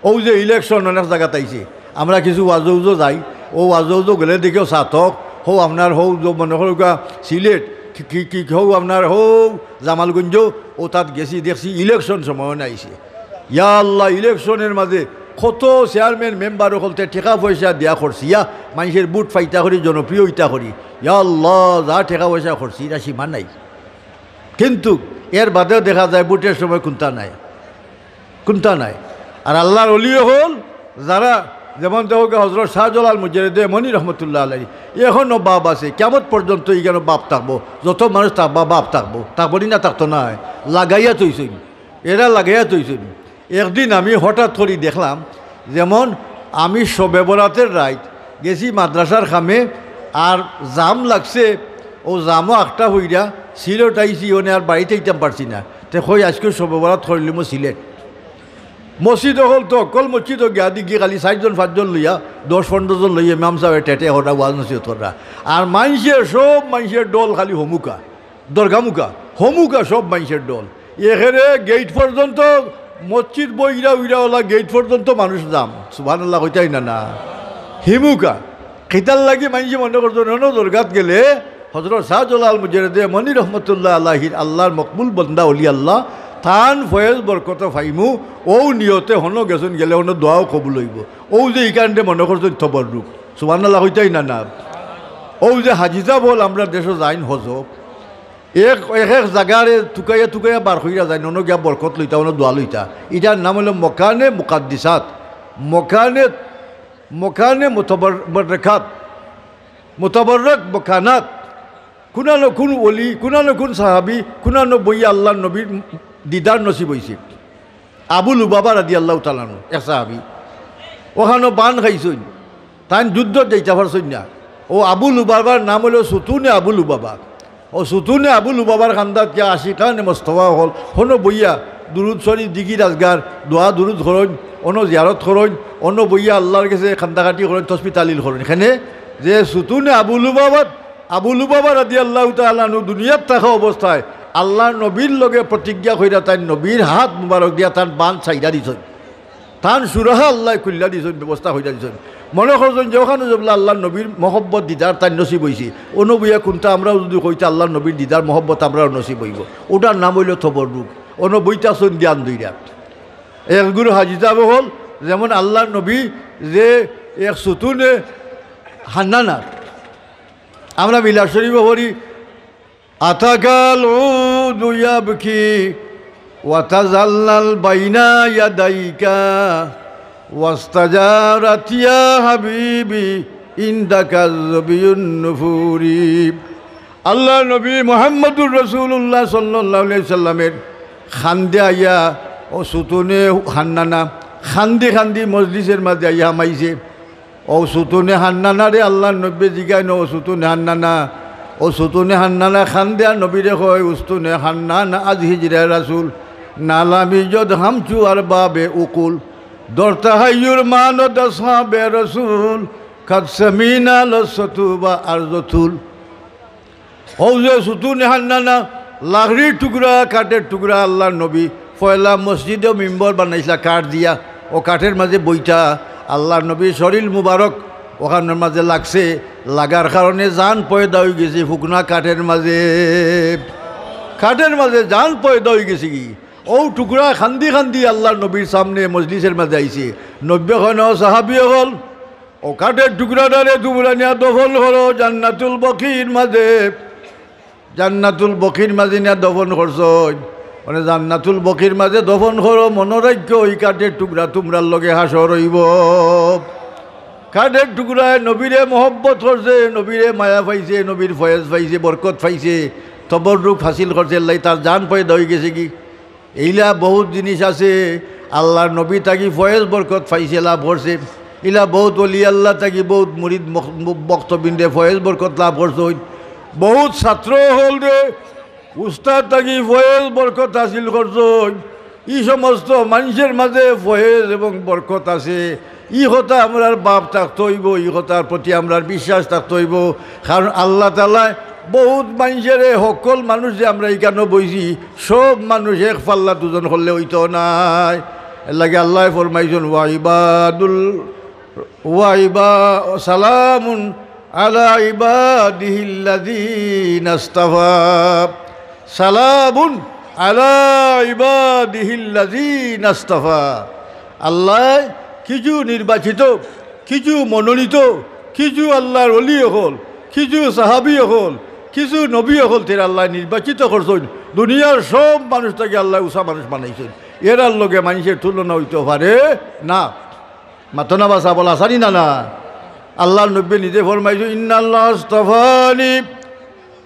অউ যে ইলেকশন অনেক জাগাত আইছে, আমরা কিছু ওয়াজো উজো যাই, অউ ওয়াজো উজো গেলে দেখিও ছাতক, হউ আপনার হউ যে মনে করউক্কা সিলেট, কি, কি, কি, হউ আপনার হউ জামালগঞ্জ, অউ তাত গেছি দেখছি ইলেকশন সময় অনে আইছে। ইয়া আল্লা, ইলেকশনের মাঝে কত চেয়ারম্যান মেম্বার অকলতে টেকা পয়সা দিয়া খরচিয়া মানষের ভোট পাইতা করি, জনপ্রিয় অইতা করি। ইয়া আল্লা, যা টেকা পয়সা খরচি, ইটা সীমা নাই। কিন্তু এর বাদেও দেখা যায় ভোটের সময় কুন্তা নাই, কুন্তা নাই। আর আল্লার ওলি অকল যারা, যেমন দেখউক্কা হজরত শাহজালাল মুজাররদে মনি রহমতুল্লাহ আলাইহি, এখনো বাপ আছে, কিয়ামত পর্যন্ত ইখানো বাপ থাকবো, যত মানুষ থাকবা বাপ থাকবো, থাকবো নি না? থাকতো নায়? লাগাইয়া থইছইন। এরা লাগাইয়া থইছইন। একদিন আমি হঠাৎ করি দেখলাম, যেমন আমি শবে বরাতের রাইত গেছি মাদ্রাসার কামে, আর জাম লাগছে, অউ জামো আটকা পড়িয়া সিলেট আইছি, অনে আর বাড়িত আইতাম পারছি না। তে কই আইজকু শবে বরাত করিলিমু সিলেট। মসজিদ অকল তো হকল মসজিদো গিয়া দেখি খালি চাইরজন পাঁচজন লইয়া, দশ পনরো জন লইয়া ইমাম সাবে টেটে করা ওয়াজ নসিহত করা। আর মানষে, সব মানষের ঢল খালি হমুকা। দরগা মুখা, হমুকা সব মানষের ঢল। একেরে গেইট পর্যন্ত, মসজিদ বইরা উইরা অলা গেইট পর্যন্ত মানুষ জাম। সুবহানাল্লাহ কইতায় না না? হিমুকা। কিতার লাগি মানষে মনে করতো, অনো দরগাত গেলে হজরত শাহজালাল মুজাররদে মনি রহমতুল্লাহ আলাইহির আল্লার মকবুল বন্দা অলি আল্লা, তান ফয়েজ বরকত পাইমু, অউ নিয়তে হনো গেছইন, গেলে হনো দোয়াও কবুল অইবো। অউ যে ইখানরে মনে করছইন তবররুক। সুবহানাল্লাহ কইতায় না না? অউ যে হাজি সাব অকল আমরার দেশো যাইন হজো, এক, এক এক জাগারে তুকাইয়া তুকাইয়া বার করিয়া যাইন, অনো গিয়া বরকত লইতা, অনো দোয়া লইতা। ইটার নাম অইলো মকানে মুকাদ্দিসাত, মকানে, মকানে মুতাবাররাকাত, মুতাবাররাক মকানাত। কুনানো কুন ওলি, কুনানো কুন সাহাবি, কুনানো বইয়া আল্লার নবীর দিদার নসিব অইছে। আবু লুবাবা রাদিয়াল্লাহু তাআলা আনহু, এক সাহাবি, অখানো বান খাইছইন, তাইন যুদ্ধত যাইতা পারছইন না। অউ আবু লুবাবার নাম অইলো সুতুনে আবু লুবাবা। অউ সুতুনে আবু লুবাবার কান্দাত গিয়া আশিকানে মুস্তফা অকল হনো বইয়া দুরুদ শরিফ, জিকির আজগার, দোয়া দুরুদ করইন, অনো জিয়ারত করইন, অনো বইয়া আল্লার গেছে কান্দাকাটি করইন, তসবি তালিল করইন। এখানে যে সুতুনে আবু লুবাবাত, আবু লুবাবা রাদিয়াল্লাহু তাআলা আনহু দুনিয়াত থাকা অবস্থায় আল্লার নবীর লগে প্রতিজ্ঞা কইরা তাইন নবীর হাত মুবারক দিয়া তান বান ছাইড়া দিছইন। তান সুরাহা আল্লায় খুলিয়া দিছইন, ব্যবস্থা করিয়া দিছইন। মনে করছইন যে অখানো যেবলা আল্লার নবীর মহব্বত দিদার তাইন নসিব অইছে। অনো বইয়া কুন্তা আমরাও যুদি কইতা আল্লার নবীর দিদার মহব্বত আমরারও নসিব অইবো। অটার নাম অইলো তবররুক। অনো বইতাছইন ধ্যান ধইরা। এক গুরু হাজি সাব অকল, যেমন আল্লার নবী যে এক সুতুনে হান্নানা। আমরা মিলাদ শরিফো পড়ি, أتاك العود يبكي وتذلل بين يديك واستجارت يا حبيبي عندك الظبي النفوري। আল্লার নবী মুহাম্মদুর রাসূলুল্লাহ সাল্লাল্লাহু আলাইহি ওয়াসাল্লামের কান্দে আইয়া অউ সুতুনে হান্নানা কান্দি কান্দি মজলিসর মাঝে আইয়া হামাইছে। অউ সুতুনে হান্নানারে আল্লার নবীয়ে জিগাইন, "ও সুতুনে হান্নানা, ও সুতুনে হান্নানা কান্দে আর নবীরে কয়, 'উস্তুনে হান্নানা আজ হিজরে রাসূল, নালামি জদ হামচু আর বাবে উকুল, দর তাহাইয়ুর মানো দসাবে রসুল, কাদ সামিনা লসতুবা আর জতুল।'" অউ যে সুতুনে হান্নানা, লাকড়ির টুকরা, কাঠের টুকরা, আল্লার নবী পয়লা মসজিদো মিম্বর বানাইছলা কাঠ দিয়া, অউ কাঠের মাঝে বইতা, আল্লার নবীর শরীল মুবারক অখানর মাঝে লাগছে, লাগার কারণে জান পয়দা অইগেছে, ফুকনা কাঠের মাঝে, কাঠের মাঝে জান পয়দা অইগেছেগি। অউ টুকরা কান্দি কান্দি আল্লার নবীর সামনে মজলিসর মাঝে আইছে। নবীয়ে কইন, "ও সাহাবী অকল, অউ কাঠের টুকরাটারে তুমরা নিয়া দফন করো জান্নাতুল বকির মাঝে।" জান্নাতুল বকির মাঝে নিয়া দফন করছইন। মানে জান্নাতুল বকির মাঝে দফন করো, মনো রাখিও, ই কাঠের টুকরা তুমরার লগে হাশর অইবো। কাঠের টুকরায় নবীরে মহব্বত করছে, নবীরে মায়া পাইছে, নবীর ফয়েজ পাইছে, বরকত পাইছে, তবররুক হাসিল করছে, এরলাগি তার জান পয়দা অইগেছেগি। ইলা বউত জিনিস আছে, আল্লার নবী থাকি ফয়েজ বরকত পাইছে, লাভ করছে। ইলা বউত অলি আল্লা থাকি বউত মুরিদ মখ-, ভক্তবৃন্দে ফয়েজ বরকত লাভ করছইন। বউত ছাত্র অকলরে উস্তাদ থাকি ফয়েজ বরকত হাসিল করছইন। ই সমস্ত মানষর মাঝে ফয়েজ এবং বরকত আছে। ই কথা আমরার ভাব থাকতো অইবো, ই কথার প্রতি আমরার বিশ্বাস থাকতো অইবো। কারণ আল্লা তাআলায় বউত মানষরে, হক্কল মানুষ যে আমরা ইকানো বইছি, সব মানুষ এক পাল্লাত ওজন করলে অইতো নায়। এরলাগি আল্লায় ফরমাইছইন, "ওয়া ইবাদুল, ওয়া ইবা-, সালামুন আলা ইবাদিহিল্লাযীনা ইসতাফা।" সালামুন আলা ইবাদিহিল্লাযীনা ইসতাফা। আল্লায় কিছু নির্বাচিত, কিছু মনোনীত, কিছু আল্লার ওলি অকল, কিছু সাহাবী অকল, কিছু নবী অকল, তেরা আল্লায় নির্বাচিত করছইন। দুনিয়ার সব মানুষ থাকি আল্লায় উঁচা মানুষ বানাইছইন। এরার লগে মানষর তুলনা অইতো পারে না। মাতো না বা সাব অকল, আছানি না না? আল্লার নবীয়ে নিজে ফরমাইছইন, "ইন্নাল্লাহা আসতাফানি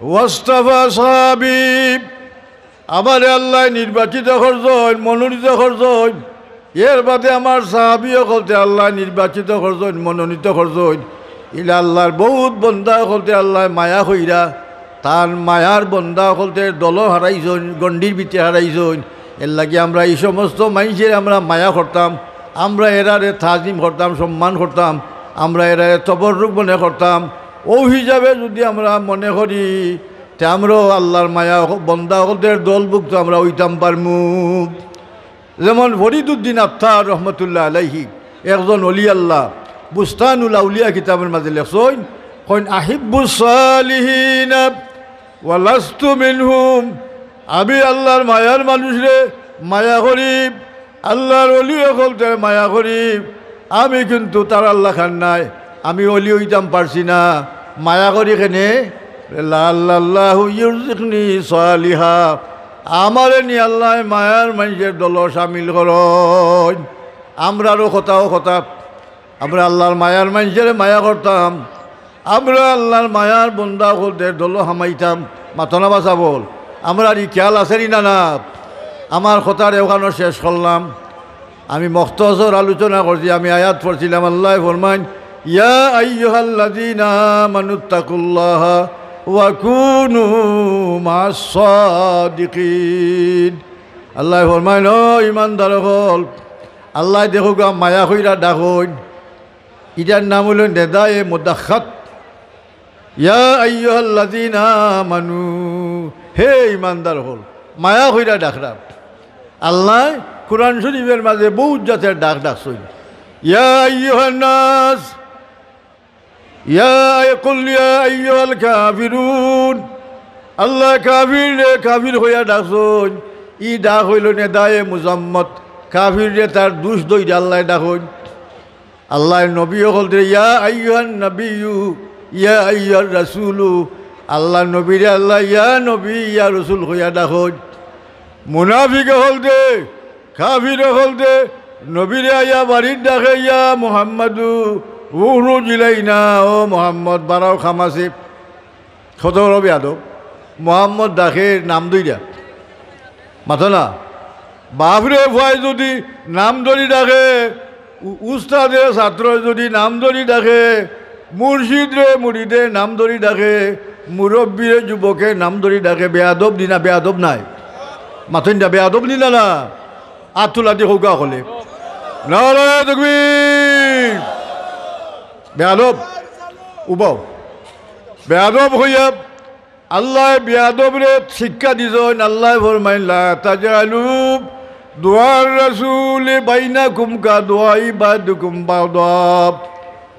ওয়াস্তাফা সাহাবী।" আমারে আল্লায় নির্বাচিত করছইন, মনোনীত করছইন। এর বাদে আমার সাহাবী অকলতে আল্লায় নির্বাচিত করছইন, মনোনীত করছইন। ইলা আল্লার বউত বন্দা অকলতে আল্লায় মায়া কইরা তান মায়ার বন্দা অকলতে দলো হারাইছইন, গণ্ডির ভিতরে হারাইছইন। এরলাগি আমরা ই সমস্ত মানষরে আমরা মায়া করতাম, আমরা এরারে তাজিম করতাম, সম্মান করতাম, আমরা এরারে তবররুক মনে করতাম। অউ হিসাবে যুদি আমরা মনে করি, তে আমরাও আল্লার মায়া অক-, বন্দা অকলতে দলভুক্ত আমরা অইতাম পারমু। যেমন ফরিদুদ্দিন আত্তার রহমতুল্লাহ আলাইহি, একজন অলি আল্লা, বুস্তানুল আউলিয়া কিতাবর মাঝে লেখছইন, কইন, "আহিব্বুস সালিহিনা ওয়া লাস্তু মিনহুম।" আমি আল্লার মায়ার মানুষরে মায়া করি, আল্লার অলি অকলতে মায়া করি, আমি কিন্তু তারার লাখান নায়, আমি অলি অইতাম পারছি না। মায়া করি কেনে? লাআল্লাল্লাহু ইউরজিকনি সালিহা। আমারে নি আল্লায় মায়ার মানষর দলো শামিল করইন। আমরারও কথা অউ কথা, আমরা আল্লার মায়ার মানষরে মায়া করতাম, আমরা আল্লার মায়ার বন্দা অকলতে দলো হামাইতাম। মাতো না বা সাব অকল, আমরার ই খিয়াল আছেনি না না? আমার কথারে অখানো শেষ করলাম। আমি মখতসর আলোচনা করছি, আমি আয়াত পড়ছিলাম, আল্লায় ফরমাইন, "ইয়া আইয়ুহাল্লাযীনা আমানুত্তাকুল্লাহা ওয়া কুনু মা'আস সাদিকিন।" আল্লায় ফরমাইন, "ও ইমানদার অকল, আল্লায় দেখউক্কা মায়া কইরা ডাকইন, ইটার নাম অইলো নেদায়ে মুদাক্কাত।" ইয়া আইয়ুহাল্লাযীনা আমানু, হে ইমানদার অকল, মায়া কইরা ডাকরা। আল্লায় কুরআন শরীফর মাজে বউত জাতের ডাক ডাকছইন। ইয়া আইয়ুহান নাস, ইয়া আই-, কুল ইয়া আইয়ুহাল কাফিরুন। আল্লায় কাফিররে কাফির কইয়া ডাকছইন। ই ডাক অইলো নেদায়ে মুজাম্মত। কাফিররে তার দুষ ধইরা আল্লায় ডাকইন। আল্লায় নবী অকলরে ইয়া আইয়ুহান নবিয়্যু, ইয়া আইয়ুহার রাসূলু। আল্লায় নবীরে আল্লায় ইয়া নবী, ইয়া রাসূল কইয়া ডাকইন। মুনাফিক অকলরে, কাফির অকলরে, নবীরে আইয়া বাড়িত ডাকে, "ইয়া মুহাম্মাদু, উখরুজ ইলাইনা, ও মুহাম্মদ, বারাও, কাম আছে।" কত বড় বেয়াদব। মুহাম্মদ ডাকে নাম ধইরা। মাতো না। বাপরে পুয়ায় যুদি নাম ধরি ডাকে, উ-, উস্তাদে ছাত্রয় যুদি নাম ধরি ডাকে, মুর্শিদরে মুরিদে নাম ধরি ডাকে, মুরব্বিরে যুবকে নাম ধরি ডাকে, বেয়াদব নি না, বেয়াদব নায়? মাতইন না, বেয়াদব নি না, না? আত তুলা দি কউক্কা অকলে। নারায়ে তাকবীর। বেয়াদব। উবাও। বেয়াদব কইয়া আল্লায় বেয়াদবরে শিক্ষা দিছইন, আল্লায় ফরমাইন, "লা তাজআলু দুআর রাসূলি বাইনাকুম কা দুআই বাদিকুম বাদা।"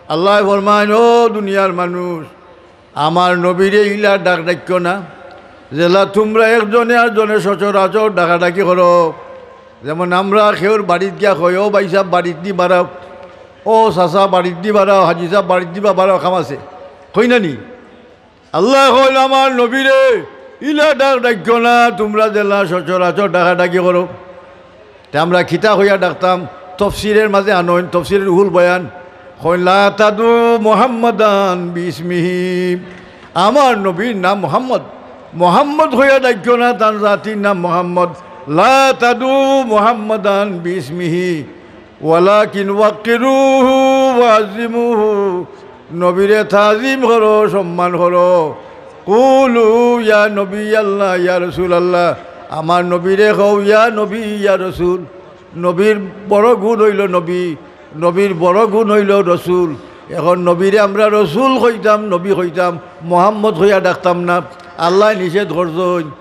আল্লায় ফরমাইন, "ও দুনিয়ার মানুষ, আমার নবীরে ইলা ডাক ডাকিও না, যেলা তুমরা একজনে আরজনে সচরাচর ডাকাডাকি করো।" যেমন আমরা কেউর বাড়িত গিয়া কই, "ও ভাইসাব, বাড়িত নি বারাও, ও চাচা, বাড়িত নি বারাও, হাজি সাব, বাড়িত নি বারাও, কাম আছে।" কই না নি? আল্লায় কইন, "আমার নবীরে ইলা ডাক ডাকিও না, তুমরা যেলা সচরাচর ডাকাডাকি করো।" তে আমরা কিতা কইয়া ডাকতাম? তফসিরর মাজে আনইন, তফসিরর রুহুল বয়ান, কইন, "লা তাদউ মুহাম্মাদান বিইসমিহি।" আমার নবীর নাম মুহাম্মদ, মুহাম্মদ কইয়া ডাকিও না, তান জাতির নাম মুহাম্মদ। "লা তাদউ মুহাম্মাদান বিইসমিহি।" ওয়ালাকিন ওয়াক্কিরুহু ওয়াজিমুহু, নবীরে তাজিম করো, সম্মান করো। কুলু ইয়া নবী আল্লাহ, ইয়া রাসূল আল্লাহ, আমার নবীরে কও ইয়া নবী, ইয়া রাসূল। নবীর বড় গুণ অইলো নবী, নবীর বড় গুণ অইলো রাসূল। এখন নবীরে আমরা রাসূল কইতাম, নবী কইতাম, মুহাম্মদ কইয়া ডাকতাম না, আল্লায় নিষেধ করছইন।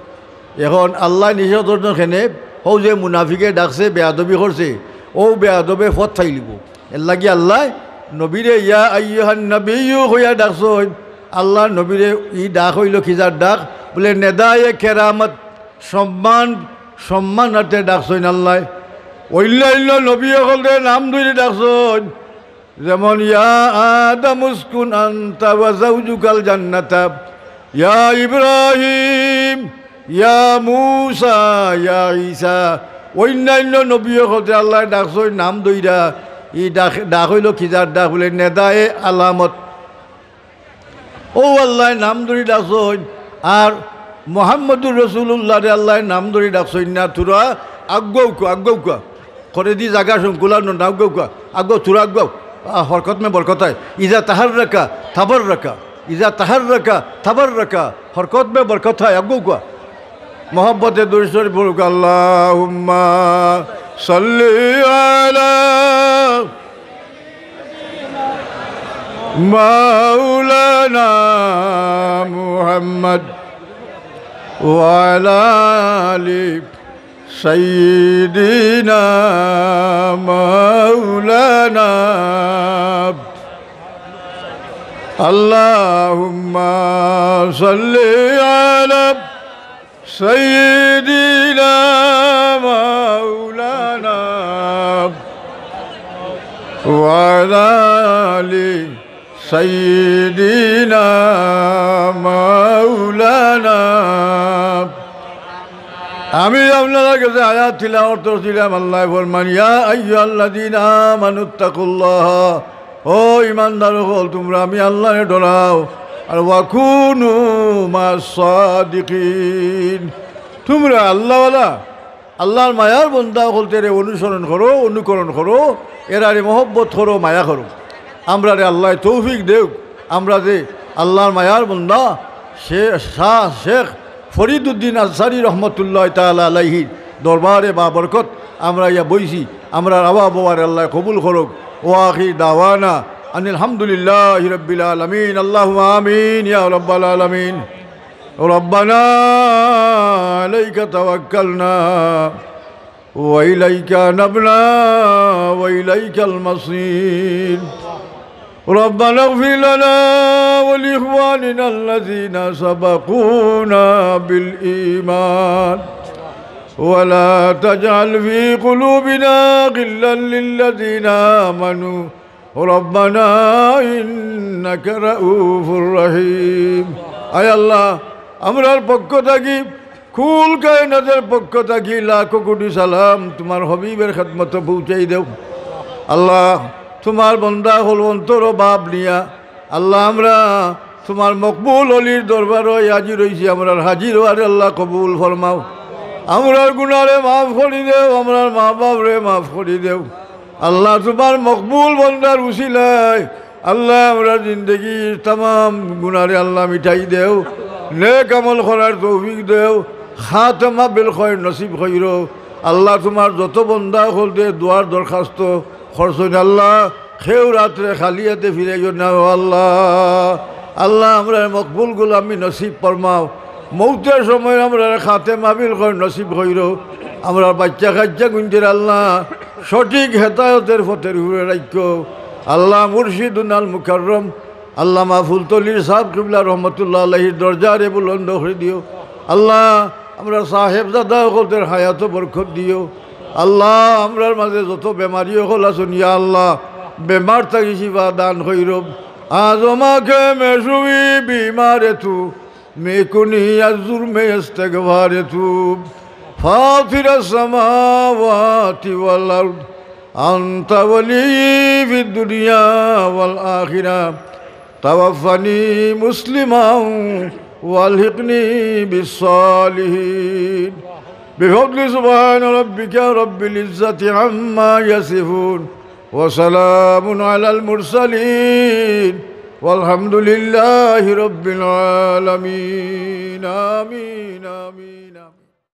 এখন আল্লায় নিষেধ করছইন কেনে? অউ যে মুনাফিকে ডাকছে, বেয়াদবি করছে, অউ বেয়াদবে পথ পাইলিবো। এরলাগি আল্লায় নবীরে ইয়া আইয়ুহান নবিয়্যু কইয়া ডাকছইন। আল্লায় নবীরে ই ডাক অইলো কিজার ডাক? বুলে নেদায়ে কেরামত, সম্মান, সম্মানার্থে ডাকছইন আল্লায়। অইন্য অইন্য নবী অকলরে নাম ধরি ডাকছইন। যেমন, "ইয়া আদামু উসকুন আনতা ওয়া যাওজুকাল জান্নাতা, ইয়া ইব্রাহিম, ইয়া মুসা, ইয়া ঈসা।" অইন্য অইন্য নবী অকলরে আল্লায় ডাকছইন নাম ধইরা। ই ডাক, ডাক অইলো কিজার ডাক? বুলে নেদায়ে আলামত। অউ আল্লায় নাম ধরি ডাকছইন, আর মুহাম্মদুর রাসূলুল্লাহরে আল্লায় নাম ধরি ডাকছইন না। থুড়া আগুয়াউক্কা, আগুয়াউক্কা। করেদি জাগা সংকুলান না, আগুয়াউক্কা। আগুয়াও, থুড়া আগুয়াও। আ, হরকত মে বরকত হয়। ইজা তাহাররাকা তাবাররাকা। ইজা তাহাররাকা তাবাররাকা। হরকত মে বরকত হয়, আগুয়াউক্কা। মহব্বতে দুরূদ শরীফ পড়ুক্কা। আল্লাহুম্মা সাল্লি আলা মাওলানা মুহাম্মদ ওয়া আলা আলি সাইয়্যিদিনা মাওলানা। আল্লাহুম্মা সাল্লি আলা সাইয়্যিদিনা মাওলানা ওয়া আলা আলি সাইয়্যিদিনা মাওলানা। আমি আপনারার গেছে আয়াত তিলাওয়াত করছিলাম, আল্লায় ফরমান, "ইয়া আইয়ুহাল্লাযীনা আমানুত্তাকুল্লাহা।" ও ইমানদার অকল, তুমরা আমি আল্লারে ডরাও। আর ওয়া কুনু মা'আস সাদিকিন, তুমরা আল্লাওয়ালা, আল্লার মায়ার বন্দা অকলরে অনুসরণ করো, অনুকরণ করো, এরারে মহব্বত করো, মায়া করো। আমরারে আল্লায় তৌফিক দেউক, আমরা যে আল্লার মায়ার বন্দা, শে-, শাহ শেখ ফরিদুদ্দিন আনসারী রহমতুল্লাহ তাআলা আলাইহির দরবারে বাবরকত আমরা ইয়া বইছি, আমরার আওয়া বওয়ারে আল্লায় কবুল করউক। ওয়া আখির দাওয়ানা আনিল হামদুলিল্লাহি রাব্বিল আলামিন। আল্লাহুম্মা আমিন ইয়া রাব্বাল আলামিন। ربنا عليك توكلنا وإليك أنبنا وإليك المصير. ربنا اغفر لنا ولإخواننا الذين سبقونا بالإيمان ولا تجعل في قلوبنا غلا للذين آمنوا ربنا إنك رؤوف رحيم. আয় আল্লাহ, আমরার পক্ষ থাকি, কুল কায়নাতের পক্ষ থাকি লাখো কোটি সালাম তুমার হাবিবের খেদমতো পৌঁছাই দেও। আল্লাহ, তুমার বন্দা অকল অন্তরো ভাব নিয়া, আল্লাহ, আমরা তুমার মকবুল অলির দরবারো হাজির অইছি, আমরার হাজির অওয়ারে আল্লাহ কবুল ফরমাও। আমরার গুনারে মাফ করি দেও, আমরার মা বাপরে মাফ করি দেও। আল্লাহ, তুমার মকবুল বন্দার উসিলায় আল্লাহ, আমরার জিন্দেগির তামাম গুনারে আল্লাহ মিটাই দেও, নেক আমল করার তৌফিক দেও, খাতেমা বিল খৈর নসিব কইরো। আল্লাহ, তুমার যত বন্দা অকলতে দোয়ার দরখাস্ত করছইন আল্লাহ, কেউ রাত্রে খালি আতে ফিরাইও না ও আল্লাহ। আল্লাহ, আমরার মকবুল গোলামি নসিব ফরমাও। মৌতের সময় আমরার খাতেমা বিল খৈর নসিব কইরো। আমরার বাইচ্চা কাইচ্চা গুঞ্জের আল্লাহ, সঠিক হেদায়তের পথের উপরে রাখিও। আল্লাহ, মুর্শিদুনাল মুকাররম আল্লামা ফুলতলির সাহেব কিবলা রহমতুল্লাহ আলাইহির দরজারে বুলন্দ করি দিও। আল্লাহ, আমরার সাহেবজাদা অকলতের হায়াতো বরকত দিও। আল্লাহ, আমরার মাঝে যত বেমারি অকল আছইন, ইয়া আল্লাহ, বেমার থাকি শিফা দান কইরো। از ما کہ میں شوی بیمار تو، می‌کنی از جرم استغفار تو. فاطر السماوات والأرض، أنت ولي في الدنيا والآخرة. توفني مسلما وألحقني بالصالحين. بفضل سبحان ربك رب العزة عما يصفون. وسلام على المرسلين. والحمد لله رب العالمين. آمين، آمين، آمين.